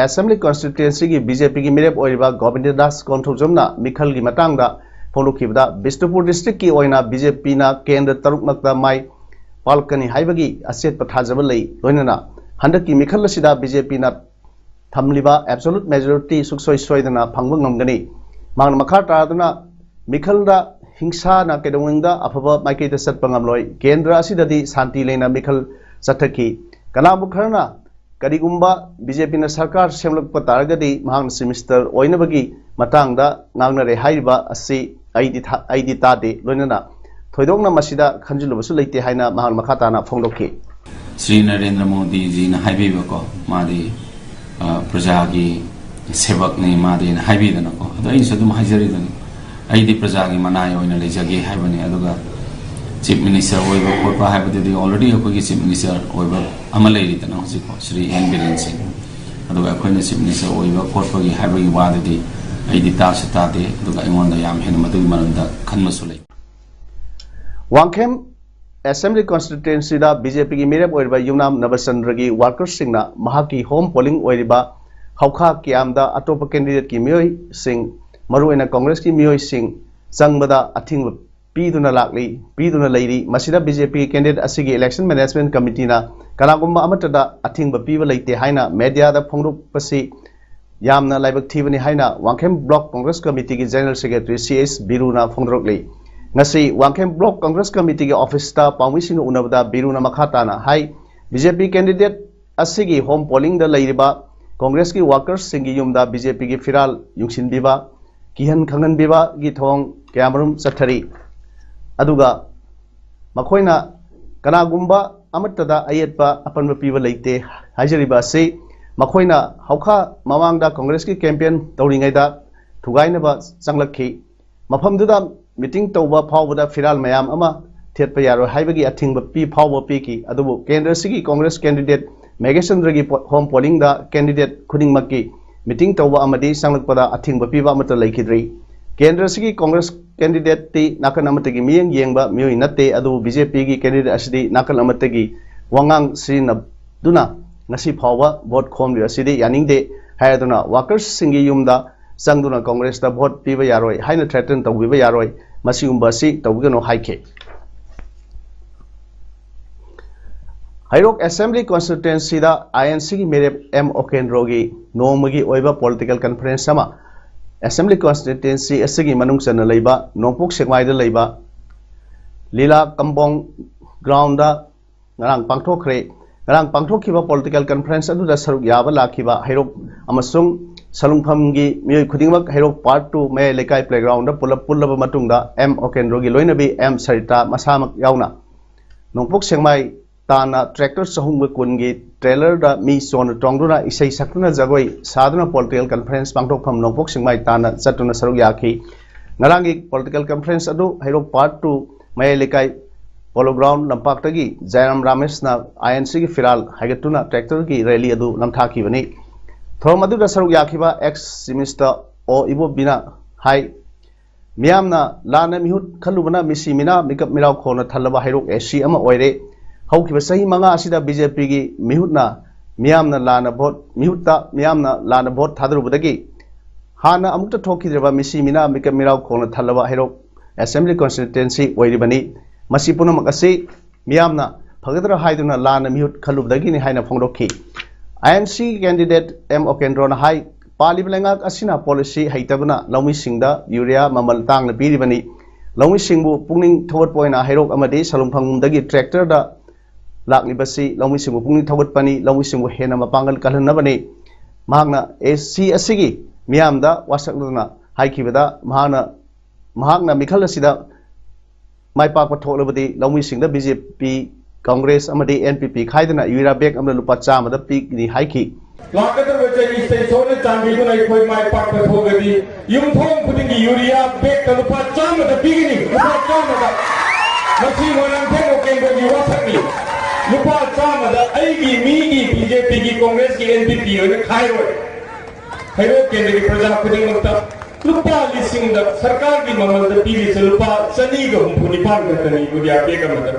ꯑꯦꯁꯦꯝꯕ꯭ꯂꯤ ꯀꯣꯟꯁꯇꯤꯇ꯭ꯋꯦꯟꯁꯤꯒꯤ ꯕꯤ ꯖꯦ ꯄꯤꯒꯤ ꯃꯤꯔꯦꯞ ꯑꯣꯏꯔꯤꯕ ꯒꯣꯕꯤꯟꯗ ꯗꯥꯁ ꯀꯣꯟꯊꯧꯖꯝꯅ ꯃꯤꯈꯜꯒꯤ ꯃꯇꯥꯡꯗ ꯐꯣꯡꯗꯣꯛꯈꯤꯕꯗ, ꯕꯤꯁꯅꯨꯄꯨꯔ ꯗꯤꯁꯇ꯭ꯔꯤꯛꯀꯤ ꯑꯣꯏꯅ ꯕꯤ ꯖꯦ ꯄꯤꯅ ꯀꯦꯟꯗ꯭ꯔ ꯇꯔꯨꯛꯃꯛꯇ ꯃꯥꯏ ꯄꯥꯛꯂꯛꯀꯅꯤ ꯍꯥꯏꯕꯒꯤ ꯑꯆꯦꯠꯄ ꯊꯥꯖꯕ ꯂꯩ꯫ ꯂꯣꯏꯅꯅ ꯍꯟꯗꯛꯀꯤ ꯃꯤꯈꯜ ꯑꯁꯤꯗ ꯕꯤ ꯖꯦ ꯄꯤꯅ ꯊꯝꯂꯤꯕ ꯑꯦꯕꯁꯣꯂꯨꯠ ꯃꯦꯖꯣꯔꯤꯇꯤ ꯁꯨꯡꯁꯣꯏ ꯁꯣꯏꯗꯅ ꯐꯪꯕ ꯉꯝꯒꯅꯤ꯫ ꯃꯍꯥꯛꯅ ꯃꯈꯥ ꯇꯥꯗꯨꯅ ꯃꯤꯈꯜꯗ ꯍꯤꯡꯁꯥꯅ ꯀꯩꯗꯧꯅꯨꯡꯗ ꯑꯐꯕ ꯃꯥꯏꯀꯩꯗ ꯆꯠꯄ ꯉꯝꯂꯣꯏ꯫ ꯀꯦꯟꯗ꯭ꯔ ꯑꯁꯤꯗꯗꯤ ꯁꯥꯟꯇꯤ ꯂꯩꯅ ꯃꯤꯈꯜ ꯆꯠꯊꯈꯤ꯫ ꯀꯅꯥꯒꯨꯝꯕ ꯈꯔꯅ ꯀꯔꯤꯒꯨꯝꯕ ꯕꯤ ꯖꯦ ꯄꯤꯅ ꯁꯔꯀꯥꯔ ꯁꯦꯝꯂꯛꯄ ꯇꯥꯔꯒꯗꯤ ꯃꯍꯥꯛꯅ ꯆꯤꯐ ꯃꯤꯅꯤꯁꯇꯔ ꯑꯣꯏꯅꯕꯒꯤ ꯃꯇꯥꯡꯗ ꯉꯥꯡꯅꯔꯦ ꯍꯥꯏꯔꯤꯕ ꯑꯁꯤ ꯑꯩꯗꯤ ꯊꯥ-, ꯑꯩꯗꯤ ꯇꯥꯗꯦ꯫ ꯂꯣꯏꯅꯅ ꯊꯣꯏꯗꯣꯛꯅ ꯃꯁꯤꯗ ꯈꯟꯖꯤꯜꯂꯨꯕꯁꯨ ꯂꯩꯇꯦ ꯍꯥꯏꯅ ꯃꯍꯥꯛꯅ ꯃꯈꯥ ꯇꯥꯅ ꯐꯣꯡꯗꯣꯛꯈꯤ꯫ ꯁ꯭ꯔꯤ ꯅꯔꯦꯟꯗ꯭ꯔ ꯃꯣꯗꯤꯖꯤꯅ ꯍꯥꯏꯕꯤꯕꯀꯣ, ꯃꯥꯗꯤ, ꯑ, ꯄ꯭ꯔꯖꯥꯒꯤ ꯁꯦꯕꯛꯅꯤ ꯃꯥꯗꯤꯅ ꯍꯥꯏꯕꯤꯗꯅꯀꯣ꯫ ꯑꯗꯣ ꯑꯩꯅꯁꯨ ꯑꯗꯨꯝ ꯍꯥꯏꯖꯔꯤꯗꯨꯅꯤ, ꯑꯩꯗꯤ ꯄ꯭ꯔꯖꯥꯒꯤ ꯃꯅꯥꯏ ꯑꯣꯏꯅ ꯂꯩꯖꯒꯦ ꯍꯥꯏꯕꯅꯤ꯫ ꯑꯗꯨꯒ ꯆꯤꯐ ꯃꯤꯅꯤꯁꯇꯔ ꯑꯣꯏꯕ ꯈꯣꯠꯄ ꯍꯥꯏꯕꯗꯨꯗꯤ already ꯑꯩꯈꯣꯏꯒꯤ ꯆꯤꯐ ꯃꯤꯅꯤꯁꯇꯔ ꯑꯣꯏꯕ ꯑꯃ ꯂꯩꯔꯤꯗꯅ ꯍꯧꯖꯤꯛꯀꯣ, ꯁ꯭ꯔꯤ ꯑꯦꯟ ꯕꯤꯔꯦꯟ ꯁꯤꯡ꯫ ꯑꯗꯨꯒ ꯑꯩꯈꯣꯏꯅ ꯆꯤꯐ ꯃꯤꯅꯤꯁꯇꯔ ꯑꯣꯏꯕ ꯈꯣꯠꯄꯒꯤ ꯍꯥꯏꯕꯒꯤ ꯋꯥꯗꯨꯗꯤ ꯑꯩꯗꯤ ꯇꯥꯁꯨ ꯇꯥꯗꯦ, ꯑꯗꯨꯒ ꯑꯩꯉꯣꯟꯗ ꯌꯥꯝ ꯍꯦꯟꯅ ꯃꯗꯨꯒꯤ ꯃꯔꯝꯗ ꯈꯟꯕꯁꯨ ꯂꯩ꯫ ꯋꯥꯡꯈꯦꯝ ꯑꯦꯁꯦꯝꯕ꯭ꯂꯤ ꯀꯣꯟꯁꯇꯤꯇ꯭ꯋꯦꯟꯁꯤꯗ ꯕꯤ ꯖꯦ ꯄꯤꯒꯤ ꯃꯤꯔꯦꯞ ꯑꯣꯏꯔꯤꯕ ꯌꯨꯝꯅꯥꯝ ꯅꯕꯆꯟꯗ꯭ꯔꯒꯤ ꯋꯥꯔꯀꯔꯁꯤꯡꯅ ꯃꯍꯥꯛꯀꯤ ꯍꯣꯝ ꯄꯣꯂꯤꯡ ꯑꯣꯏꯔꯤꯕ ꯍꯧꯈꯥ ꯀꯤꯌꯥꯝꯗ ꯑꯇꯣꯞꯄ ꯀꯦꯟꯗꯤꯗꯦꯠꯀꯤ ꯃꯤꯑꯣꯏꯁꯤꯡ, ꯃꯔꯨꯑꯣꯏꯅ ꯀꯣꯡꯒ꯭ꯔꯦꯁꯀꯤ ꯃꯤꯑꯣꯏꯁꯤꯡ ꯆꯪꯕꯗ ꯑꯊꯤꯡꯕ ꯄꯤꯗꯨꯅ ꯂꯥꯛꯂꯤ, ꯄꯤꯗꯨꯅ ꯂꯩꯔꯤ꯫ ꯃꯁꯤꯗ ꯕꯤ ꯖꯦ ꯄꯤ ꯀꯦꯟꯗꯤꯗꯦꯠ ꯑꯁꯤꯒꯤ ꯏꯂꯦꯛꯁꯟ ꯃꯦꯅꯦꯖꯃꯦꯟꯠ ꯀꯃꯤꯇꯤꯅ ꯀꯅꯥꯒꯨꯝꯕ ꯑꯃꯠꯇꯗ ꯑꯊꯤꯡꯕ ꯄꯤꯕ ꯂꯩꯇꯦ ꯍꯥꯏꯅ ꯃꯦꯗꯤꯌꯥꯗ ꯐꯣꯡꯗꯣꯛꯄꯁꯤ ꯌꯥꯝꯅ ꯂꯥꯏꯕꯛ ꯊꯤꯕꯅꯤ ꯍꯥꯏꯅ ꯋꯥꯡꯈꯦꯝ ꯕ꯭ꯂꯣꯛ ꯀꯣꯡꯒ꯭ꯔꯦꯁ ꯀꯃꯤꯇꯤꯒꯤ ꯖꯦꯅꯔꯦꯜ ꯁꯦꯀ꯭ꯔꯦꯇꯔꯤ ꯁꯤ ꯑꯦꯁ ꯕꯤꯔꯨꯅ ꯐꯣꯡꯗꯣꯔꯛꯂꯤ꯫ ꯉꯁꯤ ꯋꯥꯡꯈꯦꯝ ꯕ꯭ꯂꯣꯛ ꯀꯣꯡꯒ꯭ꯔꯦꯁ ꯀꯃꯤꯇꯤꯒꯤ ꯑꯣꯐꯤꯁꯇ ꯄꯥꯎꯃꯤꯁꯤꯡꯒ ꯎꯅꯕꯗ ꯕꯤꯔꯨꯅ ꯃꯈꯥ ꯇꯥꯅ ꯍꯥꯏ, ꯕꯤ ꯖꯦ ꯄꯤ ꯀꯦꯟꯗꯤꯗꯦꯠ ꯑꯁꯤꯒꯤ ꯍꯣꯝ ꯄꯣꯂꯤꯡꯗ ꯂꯩꯔꯤꯕ ꯀꯣꯡꯒ꯭ꯔꯦꯁꯀꯤ ꯋꯥꯔꯀꯔꯁꯁꯤꯡꯒꯤ ꯌꯨꯝꯗ ꯕꯤ ꯖꯦ ꯄꯤꯒꯤ ꯐꯤꯔꯥꯜ ꯌꯨꯡꯁꯤꯟꯕꯤꯕ, ꯀꯤꯍꯟ ꯈꯪꯍꯟꯕꯤꯕꯒꯤ ꯊꯧꯑꯣꯡ ꯀꯌꯥꯃꯔꯨꯝ ꯆꯠꯊꯔꯤ꯫ ꯑꯗꯨꯒ ꯃꯈꯣꯏꯅ ꯀꯅꯥꯒꯨꯝꯕ ꯑꯃꯠꯇꯗ ꯑꯌꯦꯠꯄ ꯑꯄꯟꯕ ꯄꯤꯕ ꯂꯩꯇꯦ ꯍꯥꯏꯖꯔꯤꯕ ꯑꯁꯤ ꯃꯈꯣꯏꯅ ꯍꯧꯈꯥ ꯃꯃꯥꯡꯗ ꯀꯪꯒ꯭ꯔꯦꯁꯀꯤ ꯀꯦꯝꯄꯦꯟ ꯇꯧꯔꯤꯉꯩꯗ ꯊꯨꯒꯥꯏꯅꯕ ꯆꯪꯂꯛꯈꯤ꯫ ꯃꯐꯝꯗꯨꯗ ꯃꯤꯇꯤꯡ ꯇꯧꯕ ꯐꯥꯎꯕꯗ ꯐꯤꯔꯥꯜ ꯃꯌꯥꯝ ꯑꯃ ꯊꯦꯠꯄ ꯌꯥꯔꯣꯏ ꯍꯥꯏꯕꯒꯤ ꯑꯊꯤꯡꯕ ꯄꯤ ꯐꯥꯎꯕ ꯄꯤꯈꯤ꯫ ꯑꯗꯨꯕꯨ ꯀꯦꯟꯗ꯭ꯔꯁꯤꯒꯤ ꯀꯪꯒ꯭ꯔꯦꯁ ꯀꯦꯟꯗꯤꯗꯦꯠ ꯃꯦꯘꯦꯁꯟꯗ꯭ꯔꯒꯤ ꯄꯣ-, ꯍꯣꯝ ꯄꯣꯂꯤꯡꯗ ꯀꯦꯟꯗꯤꯗꯦꯠ ꯈꯨꯗꯤꯡꯃꯛꯀꯤ ꯃꯤꯇꯤꯡ ꯇꯧꯕ ꯑꯃꯗꯤ ꯆꯪꯂꯛꯄꯗ ꯑꯊꯤꯡꯕ ꯄꯤꯕ ꯑꯃꯠꯇ ꯂꯩꯈꯤꯗ꯭ꯔꯤ꯫ ꯀꯦꯟꯗ꯭ꯔꯁꯤꯒꯤ ꯀꯪꯒ꯭ꯔꯦꯁ ꯀꯦꯟꯗꯤꯗꯦꯠꯇꯤ ꯅꯥꯀꯟ ꯑꯃꯠꯇꯒꯤ ꯃꯤꯠꯌꯦꯡ ꯌꯦꯡꯕ ꯃꯤꯑꯣꯏ ꯅꯠꯇꯦ, ꯑꯗꯨꯕꯨ ꯕꯤ ꯖꯦ ꯄꯤꯒꯤ ꯀꯦꯟꯗꯤꯗꯦꯠ ꯑꯁꯤꯗꯤ ꯅꯥꯀꯟ ꯑꯃꯠꯇꯒꯤ ꯋꯥꯉꯥꯡ ꯁꯤꯖꯤꯟꯅꯗꯨꯅ ꯉꯁꯤ ꯐꯥꯎꯕ ꯚꯣꯠ ꯈꯣꯝꯂꯤꯕ ꯑꯁꯤꯗꯤ ꯌꯥꯅꯤꯡꯗꯦ ꯍꯥꯏꯗꯨꯅ ꯋꯥꯀꯔꯁꯁꯤꯡꯒꯤ ꯌꯨꯝꯗ ꯆꯪꯗꯨꯅ ꯀꯪꯒ꯭ꯔꯦꯁꯇ ꯚꯣꯠ ꯄꯤꯕ ꯌꯥꯔꯣꯏ ꯍꯥꯏꯅ ꯊ꯭ꯔꯦꯇꯟ ꯇꯧꯕꯤꯕ ꯌꯥꯔꯣꯏ, ꯃꯁꯤꯒꯨꯝꯕ ꯑꯁꯤ ꯇꯧꯕꯤꯒꯅꯨ ꯍꯥꯏꯈꯤ꯫ ꯍꯩꯔꯣꯛ ꯑꯦꯁꯦꯝꯕ꯭ꯂꯤ ꯀꯣꯟꯁꯇꯤꯇ꯭ꯋꯦꯟꯁꯤꯗ ꯑꯥꯏ ꯑꯦꯟ ꯁꯤꯒꯤ ꯃꯤꯔꯦꯞ ꯑꯦꯝ ꯑꯣꯀꯦꯟꯗ꯭ꯔꯣꯒꯤ ꯅꯣꯡꯃꯒꯤ ꯑꯣꯏꯕ ꯄꯣꯂꯤꯇꯤꯀꯦꯜ ꯀꯟꯐꯔꯦꯟꯁ ꯑꯃ ꯑꯦꯁꯦꯝꯕ꯭ꯂꯤ ꯀꯣꯟꯁꯇꯤꯇ꯭ꯋꯦꯟꯁꯤ ꯑꯁꯤꯒꯤ ꯃꯅꯨꯡ ꯆꯟꯅ ꯂꯩꯕ ꯅꯣꯡꯄꯣꯛ ꯁꯦꯛꯃꯥꯏꯗ ꯂꯩꯕ ꯂꯤꯂꯥ ꯀꯝꯕꯣꯡ ꯒ꯭ꯔꯥꯎꯟꯗ ꯉꯔꯥꯡ ꯄꯥꯡꯊꯣꯛꯈ꯭ꯔꯦ꯫ ꯉꯔꯥꯡ ꯄꯥꯡꯊꯣꯛꯈꯤꯕ ꯄꯣꯂꯤꯇꯤꯀꯦꯜ ꯀꯟꯐꯔꯦꯟꯁ ꯑꯗꯨꯗ ꯁꯔꯨꯛ ꯌꯥꯕ ꯂꯥꯛꯈꯤꯕ ꯍꯩꯔꯣꯛ ꯑꯃꯁꯨꯡ ꯁꯂꯨꯡꯐꯝꯒꯤ ꯃꯤꯑꯣꯏ ꯈꯨꯗꯤꯡꯃꯛ ꯍꯩꯔꯣꯛ ꯄꯥꯔꯠ ꯇꯨ ꯃꯌꯥꯏ ꯂꯩꯀꯥꯏ ꯄ꯭ꯂꯦꯒ꯭ꯔꯥꯎꯟꯗ ꯄꯨꯂꯞ ꯄꯨꯜꯂꯕ ꯃꯇꯨꯡꯗ ꯑꯦꯝ ꯑꯣꯀꯦꯟꯗ꯭ꯔꯣꯒꯤ ꯂꯣꯏꯅꯕꯤ ꯑꯦꯝ ꯁꯔꯤꯇꯥ ꯃꯁꯥꯃꯛ ꯌꯥꯎꯅ ꯅꯣꯡꯄꯣꯛ ꯁꯦꯛꯃꯥꯏ ꯇꯥꯟꯅ ꯇ꯭ꯔꯦꯛꯇꯔ ꯆꯍꯨꯝꯒ ꯀꯨꯟꯒꯤ ꯇ꯭ꯔꯦꯂꯔꯗ ꯃꯤ ꯆꯣꯟꯅ ꯇꯣꯡꯗꯨꯅ ꯏꯁꯩ ꯁꯛꯇꯨꯅ ꯖꯒꯣꯏ ꯁꯥꯗꯨꯅ ꯄꯣꯂꯤꯇꯤꯀꯦꯜ ꯀꯟꯐꯔꯦꯟꯁ ꯄꯥꯡꯊꯣꯛꯐꯝ ꯅꯣꯡꯄꯣꯛ ꯁꯦꯛꯃꯥꯏ ꯇꯥꯟꯅ ꯆꯠꯇꯨꯅ ꯁꯔꯨꯛ ꯌꯥꯈꯤ꯫ ꯉꯔꯥꯡꯒꯤ ꯄꯣꯂꯤꯇꯤꯀꯦꯜ ꯀꯟꯐꯔꯦꯟꯁ ꯑꯗꯨ ꯍꯩꯔꯣꯛ ꯄꯥꯔꯠ ꯇꯨ ꯃꯌꯥꯏ ꯂꯩꯀꯥꯏ ꯄꯣꯂꯣ ꯒ꯭ꯔꯥꯎꯟ ꯂꯝꯄꯥꯛꯇꯒꯤ ꯖꯌꯔꯥꯝ ꯔꯥꯃꯦꯁꯅ ꯑꯥꯏ ꯑꯦꯟ ꯁꯤꯒꯤ ꯐꯤꯔꯥꯜ ꯍꯥꯏꯒꯠꯇꯨꯅ ꯇ꯭ꯔꯦꯛꯇꯔꯒꯤ ꯔꯦꯂꯤ ꯑꯗꯨ ꯅꯝꯊꯥꯈꯤꯕꯅꯤ꯫ ꯊꯧꯔꯝ ꯑꯗꯨꯗ ꯁꯔꯨꯛ ꯌꯥꯈꯤꯕ ꯑꯦꯛꯁ ꯆꯤꯐ ꯃꯤꯅꯤꯁꯇꯔ ꯑꯣ ꯏꯕꯣꯕꯤꯅ ꯍꯥꯏ, ꯃꯤꯌꯥꯝꯅ ꯂꯥꯟꯅ ꯃꯤꯍꯨꯠ ꯈꯜꯂꯨꯕꯅ ꯃꯤꯁꯤ ꯃꯤꯅꯥ ꯃꯤꯀꯞ ꯃꯤꯔꯥꯎ ꯈꯣꯡꯅ ꯊꯜꯂꯕ ꯍꯩꯔꯣꯛ ꯑꯦ ꯁꯤ ꯑꯃ ꯑꯣꯏꯔꯦ꯫ ꯍꯧꯈꯤꯕ ꯆꯍꯤ ꯃꯉꯥ ꯑꯁꯤꯗ ꯕꯤ ꯖꯦ ꯄꯤꯒꯤ ꯃꯤꯍꯨꯠꯅ ꯃꯤꯌꯥꯝꯅ ꯂꯥꯟꯅ ꯚꯣꯠ, ꯃꯤꯍꯨꯠꯇ ꯃꯤꯌꯥꯝꯅ ꯂꯥꯟꯅ ꯚꯣꯠ ꯊꯥꯗꯔꯨꯕꯗꯒꯤ ꯍꯥꯟꯅ ꯑꯃꯨꯛꯇ ꯊꯣꯛꯈꯤꯗ꯭ꯔꯤꯕ ꯃꯤꯁꯤ ꯃꯤꯅꯥ ꯃꯤꯀꯞ ꯃꯤꯔꯥꯎ ꯈꯣꯡꯅ ꯊꯜꯂꯕ ꯍꯩꯔꯣꯛ ꯑꯦꯁꯦꯝꯕ꯭ꯂꯤ ꯀꯣꯟꯁꯇꯤꯇ꯭ꯋꯦꯟꯁꯤ ꯑꯣꯏꯔꯤꯕꯅꯤ꯫ ꯃꯁꯤ ꯄꯨꯝꯅꯃꯛ ꯑꯁꯤ ꯃꯤꯌꯥꯝꯅ ꯐꯒꯗ꯭ꯔꯥ ꯍꯥꯏꯗꯨꯅ ꯂꯥꯟꯅ ꯃꯤꯍꯨꯠ ꯈꯜꯂꯨꯕꯗꯒꯤꯅꯤ ꯍꯥꯏꯅ ꯐꯣꯡꯗꯣꯛꯈꯤ꯫ ꯑꯥꯏ ꯑꯦꯟ ꯁꯤ ꯀꯦꯟꯗꯤꯗꯦꯠ ꯑꯦꯝ ꯑꯣꯀꯦꯟꯗ꯭ꯔꯣꯅ ꯍꯥꯏ, ꯄꯥꯜꯂꯤꯕ ꯂꯩꯉꯥꯛ ꯑꯁꯤꯅ ꯄꯣꯂꯤꯁꯤ ꯍꯩꯇꯕꯅ ꯂꯧꯃꯤꯁꯤꯡꯗ ꯌꯨꯔꯤꯌꯥ ꯃꯃꯜ ꯇꯥꯡꯅ ꯄꯤꯔꯤꯕꯅꯤ꯫ ꯂꯧꯃꯤꯁꯤꯡꯕꯨ ꯄꯨꯛꯅꯤꯡ ꯊꯧꯒꯠꯄ ꯑꯣꯏꯅ ꯍꯩꯔꯣꯛ ꯑꯃꯗꯤ ꯁꯂꯨꯡꯐꯝꯗꯒꯤ ꯇ꯭ꯔꯦꯛꯇꯔꯗ ꯂꯥꯛꯂꯤꯕꯁꯤ ꯂꯧꯃꯤꯁꯤꯡꯕꯨ ꯄꯨꯛꯅꯤꯡ ꯊꯧꯒꯠꯄꯅꯤ, ꯂꯧꯃꯤꯁꯤꯡꯕꯨ ꯍꯦꯟꯅ ꯃꯄꯥꯡꯒꯜ ꯀꯜꯍꯟꯅꯕꯅꯤ꯫ ꯃꯍꯥꯛꯅ ꯑꯦ ꯁꯤ ꯑꯁꯤꯒꯤ ꯃꯤꯌꯥꯝꯗ ꯋꯥꯁꯛꯂꯗꯨꯅ ꯍꯥꯏꯈꯤꯕꯗ ꯃꯍꯥꯛꯅ, ꯃꯍꯥꯛꯅ ꯃꯤꯈꯜ ꯑꯁꯤꯗ ꯃꯥꯏ ꯄꯥꯛꯄ ꯊꯣꯛꯂꯕꯗꯤ ꯂꯧꯃꯤꯁꯤꯡꯗ ꯕꯤ ꯖꯦ ꯄꯤ, ꯀꯪꯒ꯭ꯔꯦꯁ ꯑꯃꯗꯤ ꯑꯦꯟ ꯄꯤ ꯄꯤ ꯈꯥꯏꯗꯅ ꯌꯨꯔꯤꯌꯥ ꯕꯦꯒ ꯑꯃꯗ ꯂꯨꯄꯥ ꯆꯥꯝꯃꯗ ꯄꯤꯒꯅꯤ ꯍꯥꯏꯈꯤ꯫ ꯂꯥꯛꯀꯗꯧꯔꯤꯕ ꯆꯍꯤꯁꯤꯗ ꯏꯁꯣꯔꯅ ꯆꯥꯟꯕꯤꯗꯨꯅ ꯑꯩꯈꯣꯏ ꯃꯥꯏ ꯄꯥꯛꯄ ꯊꯣꯛꯂꯗꯤ ꯌꯨꯝꯊꯣꯡ ꯈꯨꯗꯤꯡꯒꯤ ꯌꯨꯔꯤꯌꯥ ꯕꯦꯒꯇ ꯂꯨꯄꯥ ꯆꯥꯝꯃꯗ ꯄꯤꯒꯅꯤ꯫ ꯂꯨꯄꯥ ꯆꯥꯝꯃꯗ꯫ ꯃꯁꯤ ꯃꯣꯏꯔꯥꯡꯊꯦꯝ ꯀꯦꯟꯗ꯭ꯔꯒꯤ ꯋꯥꯁꯛꯅꯤ꯫ ꯂꯨꯄꯥ ꯆꯥꯝꯃꯗ ꯑꯩꯒꯤ, ꯃꯤꯒꯤ, ꯕꯤ ꯖꯦ ꯄꯤꯒꯤ, ꯀꯪꯒ꯭ꯔꯦꯁꯀꯤ, ꯑꯦꯟ ꯄꯤ ꯄꯤ ꯑꯣꯏꯅ ꯈꯥꯏꯔꯣꯏ꯫ ꯍꯩꯔꯣꯛ ꯀꯦꯟꯗ꯭ꯔꯒꯤ ꯄ꯭ꯔꯖꯥ ꯈꯨꯗꯤꯡꯃꯛꯇ ꯂꯨꯄꯥ ꯂꯤꯁꯤꯡꯗ ꯁꯔꯀꯥꯔꯒꯤ ꯃꯃꯜꯗ ꯄꯤꯔꯤꯁꯦ ꯂꯨꯄꯥ ꯆꯅꯤꯒ ꯍꯨꯝꯐꯨ ꯅꯤꯄꯥꯟ ꯈꯛꯇꯅꯤ ꯌꯨꯔꯤꯌꯥ ꯕꯦꯒ ꯑꯃꯗ꯫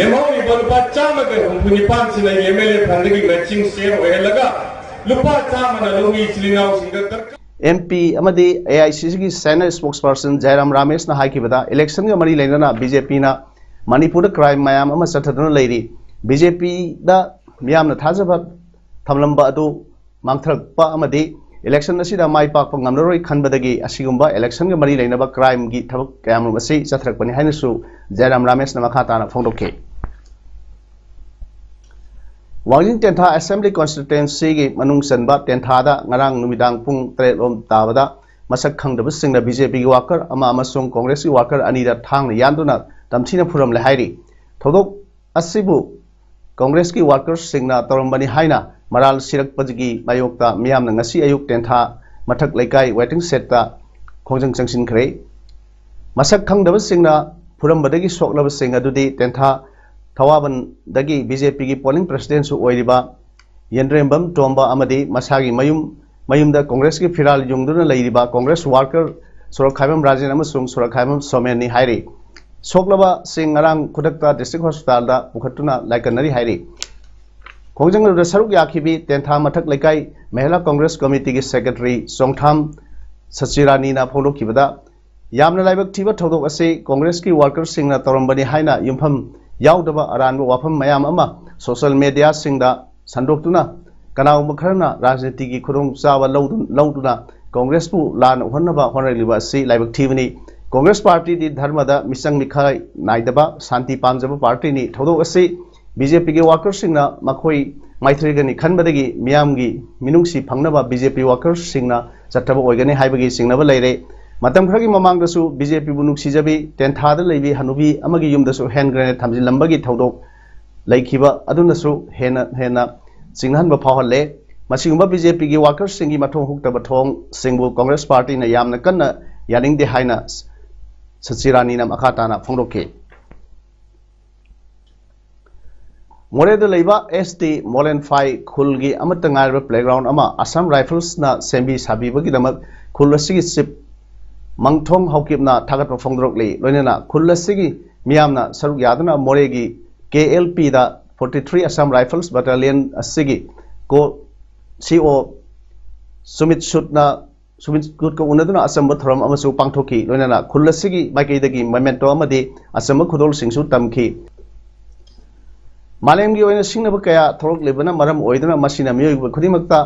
ꯂꯦꯝꯍꯧꯔꯤꯕ ꯂꯨꯄꯥ ꯆꯥꯝꯃꯒ ꯍꯨꯝꯐꯨ ꯅꯤꯄꯥꯟꯁꯤꯅ ꯑꯦꯝ ꯑꯦꯜ ꯑꯦ ꯐꯟꯗꯒꯤ ꯃꯦꯆꯤꯡ ꯁꯦꯌꯔ ꯑꯣꯏꯍꯜꯂꯒ ꯂꯨꯄꯥ ꯆꯥꯝꯃꯅ ꯂꯧꯃꯤ ꯏꯆꯤꯜ ꯏꯅꯥꯎꯁꯤꯡꯗ ꯗꯔꯀꯥꯔ ꯑꯦꯝ ꯄꯤ ꯑꯃꯗꯤ ꯑꯦ ꯑꯥꯏ ꯁꯤ ꯁꯤꯒꯤ ꯁꯦꯅꯤꯌꯔ ꯁ꯭ꯄꯣꯛꯁꯄꯔꯁꯟ ꯖꯌꯔꯥꯝ ꯔꯥꯃꯦꯁꯅ ꯍꯥꯏꯈꯤꯕꯗ, ꯏꯂꯦꯛꯁꯟꯒ ꯃꯔꯤ ꯂꯩꯅꯅ ꯕꯤ ꯖꯦ ꯄꯤꯅ ꯃꯅꯤꯄꯨꯔꯗ ꯀ꯭ꯔꯥꯏꯝ ꯃꯌꯥꯝ ꯑꯃ ꯆꯠꯊꯗꯨꯅ ꯂꯩꯔꯤ꯫ ꯕꯤ ꯖꯦ ꯄꯤꯗ ꯃꯤꯌꯥꯝꯅ ꯊꯥꯖꯕ ꯊꯝꯂꯝꯕ ꯑꯗꯨ ꯃꯥꯡꯊꯔꯛꯄ ꯑꯃꯗꯤ ꯏꯂꯦꯛꯁꯟ ꯑꯁꯤꯗ ꯃꯥꯏ ꯄꯥꯛꯄ ꯉꯝꯂꯔꯣꯏ ꯈꯟꯕꯗꯒꯤ ꯑꯁꯤꯒꯨꯝꯕ ꯏꯂꯦꯛꯁꯟꯒ ꯃꯔꯤ ꯂꯩꯅꯕ ꯀ꯭ꯔꯥꯏꯝꯒꯤ ꯊꯕꯛ ꯀꯌꯥꯃꯔꯨꯝ ꯑꯁꯤ ꯆꯠꯊꯔꯛꯄꯅꯤ ꯍꯥꯏꯅꯁꯨ ꯖꯌꯔꯥꯝ ꯔꯥꯃꯦꯁꯅ ꯃꯈꯥ ꯇꯥꯅ ꯐꯣꯡꯗꯣꯛꯈꯤ꯫ ꯋꯥꯡꯖꯤꯡ ꯇꯦꯟꯊꯥ ꯑꯦꯁꯦꯝꯕ꯭ꯂꯤ ꯀꯣꯟꯁꯇꯤꯇ꯭ꯋꯦꯟꯁꯤꯒꯤ ꯃꯅꯨꯡ ꯆꯟꯕ ꯇꯦꯟꯊꯥꯗ ꯉꯔꯥꯡ ꯅꯨꯃꯤꯗꯥꯡ ꯄꯨꯡ ꯇꯔꯦꯠ ꯂꯣꯝ ꯇꯥꯕꯗ ꯃꯁꯛ ꯈꯪꯗꯕꯁꯤꯡꯅ ꯕꯤ ꯖꯦ ꯄꯤꯒꯤ ꯋꯥꯀꯔ ꯑꯃ ꯑꯃꯁꯨꯡ ꯀꯣꯡꯒ꯭ꯔꯦꯁꯀꯤ ꯋꯥꯀꯔ ꯑꯅꯤꯗ ꯊꯥꯡꯅ ꯌꯥꯟꯗꯨꯅ ꯇꯝꯊꯤꯅ ꯐꯨꯔꯝꯂꯦ ꯍꯥꯏꯔꯤ꯫ ꯊꯧꯗꯣꯛ ꯑꯁꯤꯕꯨ ꯀꯣꯡꯒ꯭ꯔꯦꯁꯀꯤ ꯋꯥꯀꯔꯁꯤꯡꯅ ꯇꯧꯔꯝꯕꯅꯤ ꯍꯥꯏꯅ ꯃꯔꯥꯜ ꯁꯤꯔꯛꯄꯒꯤ ꯃꯥꯌꯣꯛꯇ ꯃꯤꯌꯥꯝꯅ ꯉꯁꯤ ꯑꯌꯨꯛ ꯇꯦꯟꯊꯥ ꯃꯊꯛ ꯂꯩꯀꯥꯏ ꯋꯦꯇꯤꯡ ꯁꯦꯗꯇ ꯈꯣꯡꯖꯪ ꯆꯪꯁꯤꯟꯈ꯭ꯔꯦ꯫ ꯃꯁꯛ ꯈꯪꯗꯕꯁꯤꯡꯅ ꯐꯨꯔꯝꯕꯗꯒꯤ ꯁꯣꯛꯂꯕꯁꯤꯡ ꯑꯗꯨꯗꯤ ꯇꯦꯟꯊꯥ ꯊꯋꯥꯕꯟꯗꯒꯤ ꯕꯤ ꯖꯦ ꯄꯤꯒꯤ ꯄꯣꯂꯤꯡ ꯄ꯭ꯔꯁꯤꯗꯦꯟꯁꯨ ꯑꯣꯏꯔꯤꯕ ꯌꯦꯟꯗ꯭ꯔꯦꯝꯕꯝ ꯇꯣꯝꯕ ꯑꯃꯗꯤ ꯃꯁꯥꯒꯤ ꯃꯌꯨꯝ ꯃꯌꯨꯝꯗ ꯀꯣꯡꯒ꯭ꯔꯦꯁꯀꯤ ꯐꯤꯔꯥꯜ ꯌꯨꯡꯗꯨꯅ ꯂꯩꯔꯤꯕ ꯀꯣꯡꯒ꯭ꯔꯦꯁ ꯋꯥꯔꯀꯔ ꯁꯣꯔꯣꯛꯈꯥꯏꯕꯝ ꯔꯥꯖꯦꯟ ꯑꯃꯁꯨꯡ ꯁꯣꯔꯣꯛꯈꯥꯏꯕꯝ ꯁꯣꯃꯦꯟꯅꯤ ꯍꯥꯏꯔꯤ꯫ ꯁꯣꯛꯂꯕꯁꯤꯡ ꯉꯔꯥꯡ ꯈꯨꯗꯛꯇ ꯗꯤꯁꯇ꯭ꯔꯤꯛ ꯍꯣꯁꯄꯤꯇꯥꯜꯗ ꯄꯨꯈꯠꯇꯨꯅ ꯂꯥꯏꯀꯠꯅꯔꯤ ꯍꯥꯏꯔꯤ꯫ ꯈꯣꯡꯖꯪ ꯑꯗꯨꯗ ꯁꯔꯨꯛ ꯌꯥꯈꯤꯕꯤ ꯇꯦꯟꯊꯥ ꯃꯊꯛ ꯂꯩꯀꯥꯏ ꯃꯍꯤꯂꯥ ꯀꯣꯡꯒ꯭ꯔꯦꯁ ꯀꯃꯤꯇꯤꯒꯤ ꯁꯦꯀ꯭ꯔꯦꯇꯔꯤ ꯆꯣꯡꯊꯥꯝ ꯁꯆꯤꯔꯥꯅꯤꯅ ꯐꯣꯡꯗꯣꯛꯈꯤꯕꯗ, ꯌꯥꯝꯅ ꯂꯥꯏꯕꯛ ꯊꯤꯕ ꯊꯧꯗꯣꯛ ꯑꯁꯤ ꯀꯣꯡꯒ꯭ꯔꯦꯁꯀꯤ ꯋꯥꯔꯀꯔꯁꯤꯡꯅ ꯇꯧꯔꯝꯕꯅꯤ ꯍꯥꯏꯅ ꯌꯨꯝꯐꯝ ꯌꯥꯎꯗꯕ ꯑꯔꯥꯟꯕ ꯋꯥꯐꯝ ꯃꯌꯥꯝ ꯑꯃ ꯁꯣꯁꯤꯌꯦꯜ ꯃꯦꯗꯤꯌꯥꯁꯤꯡꯗ ꯁꯟꯗꯣꯛꯇꯨꯅ ꯀꯅꯥꯒꯨꯝꯕ ꯈꯔꯅ ꯔꯥꯖꯅꯤꯇꯤꯒꯤ ꯈꯨꯗꯣꯡꯆꯥꯕ ꯂꯧꯗꯨ-, ꯂꯧꯗꯨꯅ ꯀꯣꯡꯒ꯭ꯔꯦꯁꯄꯨ ꯂꯥꯟꯅ ꯎꯍꯟꯅꯕ ꯍꯣꯠꯅꯔꯛꯂꯤꯕ ꯑꯁꯤ ꯂꯥꯏꯕꯛ ꯊꯤꯕꯅꯤ꯫ ꯀꯣꯡꯒ꯭ꯔꯦꯁ ꯄꯥꯔꯇꯤꯗꯤ ꯙꯔꯃꯗ ꯃꯤꯆꯪ ꯃꯤꯈꯥꯏ ꯅꯥꯏꯗꯕ ꯁꯥꯟꯇꯤ ꯄꯥꯝꯖꯕ ꯄꯥꯔꯇꯤꯅꯤ꯫ ꯊꯧꯗꯣꯛ ꯑꯁꯤ ꯕꯤ ꯖꯦ ꯄꯤꯒꯤ ꯋꯥꯔꯀꯔꯁꯤꯡꯅ ꯃꯈꯣꯏ ꯃꯥꯏꯊꯤꯔꯒꯅꯤ ꯈꯟꯕꯗꯒꯤ ꯃꯤꯌꯥꯝꯒꯤ ꯃꯤꯅꯨꯡꯁꯤ ꯐꯪꯅꯕ ꯕꯤ ꯖꯦ ꯄꯤ ꯋꯥꯔꯀꯔꯁꯤꯡꯅ ꯆꯠꯊꯕ ꯑꯣꯏꯒꯅꯤ ꯍꯥꯏꯕꯒꯤ ꯆꯤꯡꯅꯕ ꯂꯩꯔꯦ꯫ ꯃꯇꯝ ꯈꯔꯒꯤ ꯃꯃꯥꯡꯗꯁꯨ ꯕꯤ ꯖꯦ ꯄꯤꯕꯨ ꯅꯨꯡꯁꯤꯖꯕꯤ ꯇꯦꯟꯊꯥꯗ ꯂꯩꯕꯤ ꯍꯅꯨꯕꯤ ꯑꯃꯒꯤ ꯌꯨꯝꯗꯁꯨ ꯍꯦꯟ ꯒ꯭ꯔꯦꯅꯦꯗ ꯊꯝꯖꯤꯜꯂꯝꯕꯒꯤ ꯊꯧꯗꯣꯛ ꯂꯩꯈꯤꯕ ꯑꯗꯨꯅꯁꯨ ꯍꯦꯟꯅ ꯍꯦꯟꯅ ꯆꯤꯡꯅꯍꯟꯕ ꯐꯥꯎꯍꯜꯂꯦ꯫ ꯃꯁꯤꯒꯨꯝꯕ ꯕꯤ ꯖꯦ ꯄꯤꯒꯤ ꯋꯥꯀꯔꯁꯤꯡꯒꯤ ꯃꯊꯣꯡ ꯍꯨꯛꯇꯕ ꯊꯣꯡꯁꯤꯡꯕꯨ ꯀꯣꯡꯒ꯭ꯔꯦꯁ ꯄꯥꯔꯇꯤꯅ ꯌꯥꯝꯅ ꯀꯟꯅ ꯌꯥꯅꯤꯡꯗꯦ ꯍꯥꯏꯅ ꯁꯆꯤꯔꯥꯅꯤꯅ ꯃꯈꯥ ꯇꯥꯅ ꯐꯣꯡꯗꯣꯛꯈꯤ꯫ ꯃꯣꯔꯦꯗ ꯂꯩꯕ ꯑꯦꯁ ꯇꯤ ꯃꯣꯂꯦꯟꯐꯥꯏ ꯈꯨꯜꯒꯤ ꯑꯃꯠꯇ ꯉꯥꯏꯔꯕ playground ꯑꯃ ꯑꯁꯥꯝ ꯔꯥꯏꯐꯜꯁꯅ ꯁꯦꯝꯕꯤ ꯁꯥꯕꯤꯕꯒꯤꯗꯃꯛ ꯈꯨꯜ ꯑꯁꯤꯒꯤ ꯆꯤꯞ ꯃꯪꯊꯣꯡ ꯍꯥꯎꯀꯤꯞꯅ ꯊꯥꯒꯠꯄ ꯐꯣꯡꯗꯣꯔꯛꯂꯤ꯫ ꯂꯣꯏꯅꯅ ꯈꯨꯜ ꯑꯁꯤꯒꯤ ꯃꯤꯌꯥꯝꯅ ꯁꯔꯨꯛ ꯌꯥꯗꯨꯅ ꯃꯣꯔꯦꯒꯤ ꯀꯦ ꯑꯦꯜ ꯄꯤꯗ forty three Assam Rifles Battalion ꯑꯁꯤꯒꯤ ꯀꯣ ꯁꯤ ꯑꯣ ꯁꯨꯃꯤꯠ ꯁꯨꯠꯅ ꯁꯨꯃꯤꯠ ꯁꯨꯠꯀ ꯎꯅꯗꯨꯅ ꯑꯆꯝꯕ ꯊꯧꯔꯝ ꯑꯃꯁꯨ ꯄꯥꯡꯊꯣꯛꯈꯤ꯫ ꯂꯣꯏꯅꯅ ꯈꯨꯜ ꯑꯁꯤꯒꯤ ꯃꯥꯏꯀꯩꯗꯒꯤ memento ꯑꯃꯗꯤ ꯑꯆꯝꯕ ꯈꯨꯗꯣꯜꯁꯤꯡꯁꯨ ꯇꯝꯈꯤ꯫ ꯃꯥꯂꯦꯝꯒꯤ ꯑꯣꯏꯅ ꯁꯤꯡꯅꯕ ꯀꯌꯥ ꯊꯣꯛꯂꯛꯂꯤꯕꯅ ꯃꯔꯝ ꯑꯣꯏꯗꯨꯅ ꯃꯁꯤꯅ ꯃꯤꯑꯣꯏꯕ ꯈꯨꯗꯤꯡꯃꯛꯇ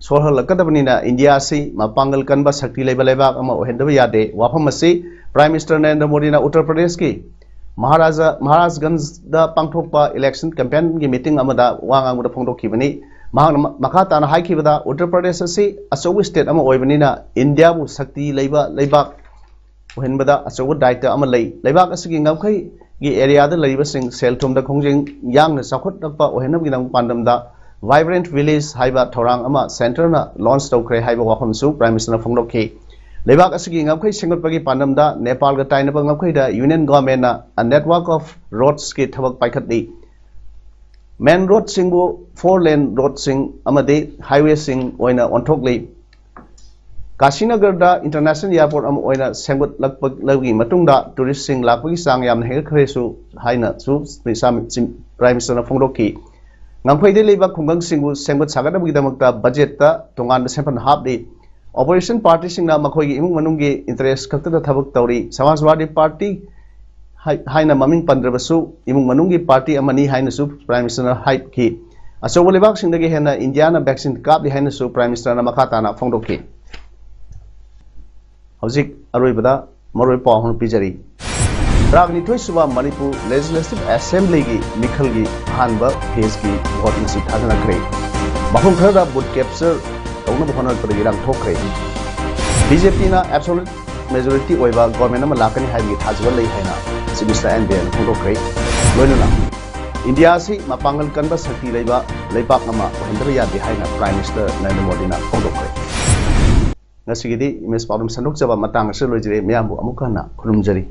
ꯁꯣꯔꯍꯜꯂꯛꯀꯗꯕꯅꯤꯅ ꯏꯟꯗꯤꯌꯥ ꯑꯁꯤ ꯃꯄꯥꯡꯒꯜ ꯀꯟꯕ ꯁꯛꯇꯤ ꯂꯩꯕ ꯂꯩꯕꯥꯛ ꯑꯃ ꯑꯣꯏꯍꯟꯗꯕ ꯌꯥꯗꯦ꯫ ꯋꯥꯐꯝ ꯑꯁꯤ Prime Minister ꯅꯔꯦꯟꯗ꯭ꯔ ꯃꯣꯗꯤꯅ ꯎꯠꯇꯔ ꯄ꯭ꯔꯗꯦꯁꯀꯤ ꯃꯍꯥꯔꯥꯖꯥ ꯃꯍꯥꯔꯥꯖꯒꯟꯖꯗ ꯄꯥꯡꯊꯣꯛꯄ election campaignꯒꯤ meeting ꯑꯃꯗ ꯋꯥ ꯉꯥꯡꯕꯗ ꯐꯣꯡꯗꯣꯛꯈꯤꯕꯅꯤ꯫ ꯃꯍꯥꯛꯅ ꯃ- ꯃꯈꯥ ꯇꯥꯅ ꯍꯥꯏꯈꯤꯕꯗ, ꯎꯠꯇꯔ ꯄ꯭ꯔꯗꯦꯁ ꯑꯁꯤ ꯑꯆꯧꯕ state ꯑꯃ ꯑꯣꯏꯕꯅꯤꯅ ꯏꯟꯗꯤꯌꯥꯕꯨ ꯁꯛꯇꯤ ꯂꯩꯕ ꯂꯩꯕꯥꯛ ꯑꯣꯏꯍꯟꯕꯗ ꯑꯆꯧꯕ ꯗꯥꯏꯇ ꯑꯃ ꯂꯩ꯫ ꯂꯩꯕꯥꯛ ꯑꯁꯤꯒꯤ ꯉꯝꯈꯩꯒꯤ areaꯗ ꯂꯩꯔꯤꯕꯁꯤꯡ ꯁꯦꯜ ꯊꯨꯝꯗ ꯈꯣꯡꯖꯦꯜ ꯌꯥꯡꯅ ꯆꯥꯎꯈꯠꯂꯛꯄ ꯑꯣꯏꯍꯟꯅꯕꯒꯤꯗꯃꯛ ꯄꯥꯟꯗꯝꯗ Vibrant Village ꯍꯥꯏꯕ ꯊꯧꯔꯥꯡ ꯑꯃ centreꯅ launch ꯇꯧꯈ꯭ꯔꯦ ꯍꯥꯏꯕ ꯋꯥꯐꯝꯁꯨ Prime Ministerꯅ ꯐꯣꯡꯗꯣꯛꯈꯤ꯫ ꯂꯩꯕꯥꯛ ꯑꯁꯤꯒꯤ ꯉꯝꯈꯩ ꯁꯦꯝꯒꯠꯄꯒꯤ ꯄꯥꯟꯗꯝꯗ ꯅꯦꯄꯥꯜꯒ ꯇꯥꯏꯅꯕ ꯉꯝꯈꯩꯗ Union Governmentꯅ a network of roadsꯀꯤ ꯊꯕꯛ ꯄꯥꯏꯈꯠꯂꯤ꯫ Main roadꯁꯤꯡꯕꯨ four lane roadꯁꯤꯡ ꯑꯃꯗꯤ highwayꯁꯤꯡ ꯑꯣꯏꯅ ꯑꯣꯟꯊꯣꯛꯂꯤ꯫ ꯀꯥꯁꯤꯅꯒꯔꯗ international airport ꯑꯃ ꯑꯣꯏꯅ ꯁꯦꯝꯒꯠꯂꯛꯄꯒꯤ ꯃꯇꯨꯡꯗ touristꯁꯤꯡ ꯂꯥꯛꯄꯒꯤ ꯆꯥꯡ ꯌꯥꯝꯅ ꯍꯦꯟꯒꯠꯈ꯭ꯔꯦꯁꯨ ꯍꯥꯏꯅꯁꯨ Prime Ministerꯅ ꯐꯣꯡꯗꯣꯛꯈꯤ꯫ ꯉꯝꯈꯩꯗ ꯂꯩꯕ ꯈꯨꯡꯒꯪꯁꯤꯡꯕꯨ ꯁꯦꯝꯒꯠ ꯁꯥꯒꯠꯅꯕꯒꯤꯗꯃꯛꯇ budgetꯇ ꯇꯣꯉꯥꯟꯕ ꯁꯦꯟꯐꯝ ꯍꯥꯞꯂꯤ꯫ Opposition partyꯁꯤꯡꯅ ꯃꯈꯣꯏꯒꯤ ꯏꯃꯨꯡ ꯃꯅꯨꯡꯒꯤ interest ꯈꯛꯇꯗ ꯊꯕꯛ ꯇꯧꯔꯤ꯫ ꯁꯃꯥꯖꯋꯥꯗꯤ party ꯍꯥꯏ- ꯍꯥꯏꯅ ꯃꯃꯤꯡ ꯄꯟꯗ꯭ꯔꯕꯁꯨ ꯏꯃꯨꯡ ꯃꯅꯨꯡꯒꯤ party ꯑꯃꯅꯤ ꯍꯥꯏꯅꯁꯨ Prime Ministerꯅ ꯍꯥꯏꯈꯤ꯫ ꯑꯆꯧꯕ ꯂꯩꯕꯥꯛꯁꯤꯡꯗꯒꯤ ꯍꯦꯟꯅ ꯏꯟꯗꯤꯌꯥꯅ vaccine ꯀꯥꯞꯂꯤ ꯍꯥꯏꯅꯁꯨ Prime Ministerꯅ ꯃꯈꯥ ꯇꯥꯅ ꯐꯣꯡꯗꯣꯛꯈꯤ꯫ ꯍꯧꯖꯤꯛ ꯑꯔꯣꯏꯕꯗ ꯃꯔꯨꯑꯣꯏꯕ ꯄꯥꯎ ꯑꯃ ꯄꯤꯖꯔꯤ꯫ ꯇꯔꯥꯅꯤꯊꯣꯏ ꯁꯨꯕ ꯃꯅꯤꯄꯨꯔ Legislative Assemblyꯒꯤ ꯃꯤꯈꯜꯒꯤ ꯑꯍꯥꯟꯕ phaseꯀꯤ vote ꯉꯁꯤ ꯊꯥꯗꯅꯈ꯭ꯔꯦ꯫ ꯃꯐꯝ ꯈꯔꯗ vote capture ꯇꯧꯅꯕ ꯍꯣꯠꯅꯔꯛꯄꯗꯒꯤ ꯏꯔꯥꯡ ꯊꯣꯛꯈ꯭ꯔꯦ꯫ ꯕꯤ ꯖꯦ ꯄꯤꯅ absolute ꯃꯦꯖꯣꯔꯤꯇꯤ ꯑꯣꯏꯕ ꯒꯣꯔꯃꯦꯟ ꯑꯃ ꯂꯥꯛꯀꯅꯤ ꯍꯥꯏꯕꯒꯤ ꯊꯥꯖꯕ ꯂꯩ ꯍꯥꯏꯅ ꯆꯤꯐ ꯃꯤꯅꯤꯁꯇꯔ ꯑꯦꯟ ꯕꯤꯔꯦꯟꯅ ꯐꯣꯡꯗꯣꯛꯈ꯭ꯔꯦ꯫ ꯂꯣꯏꯅꯅ ꯏꯟꯗꯤꯌꯥ ꯑꯁꯤ ꯃꯄꯥꯡꯒꯜ ꯀꯟꯕ ꯁꯛꯇꯤ ꯂꯩꯕ ꯂꯩꯕꯥꯛ ꯑꯃ ꯑꯣꯏꯍꯟꯗꯕ ꯌꯥꯗꯦ ꯍꯥꯏꯅ ꯄ꯭ꯔꯥꯏꯝ ꯃꯤꯅꯤꯁꯇꯔ ꯅꯔꯦꯟꯗ꯭ꯔ ꯃꯣꯗꯤꯅ ꯐꯣꯡꯗꯣꯛꯈ꯭ꯔꯦ꯫ ꯉꯁꯤꯒꯤꯗꯤ ꯏꯃꯦꯖ ꯄꯥꯎꯗꯝ ꯁꯟꯗꯣꯛꯆꯕ ꯃꯇꯥꯡ ꯑꯁꯤꯗ ꯂꯣꯏꯖꯔꯦ꯫ ꯃꯌꯥꯝꯕꯨ ꯑꯃꯨꯛ ꯍꯟꯅ ꯈꯨꯔꯨꯝꯖꯔꯤ꯫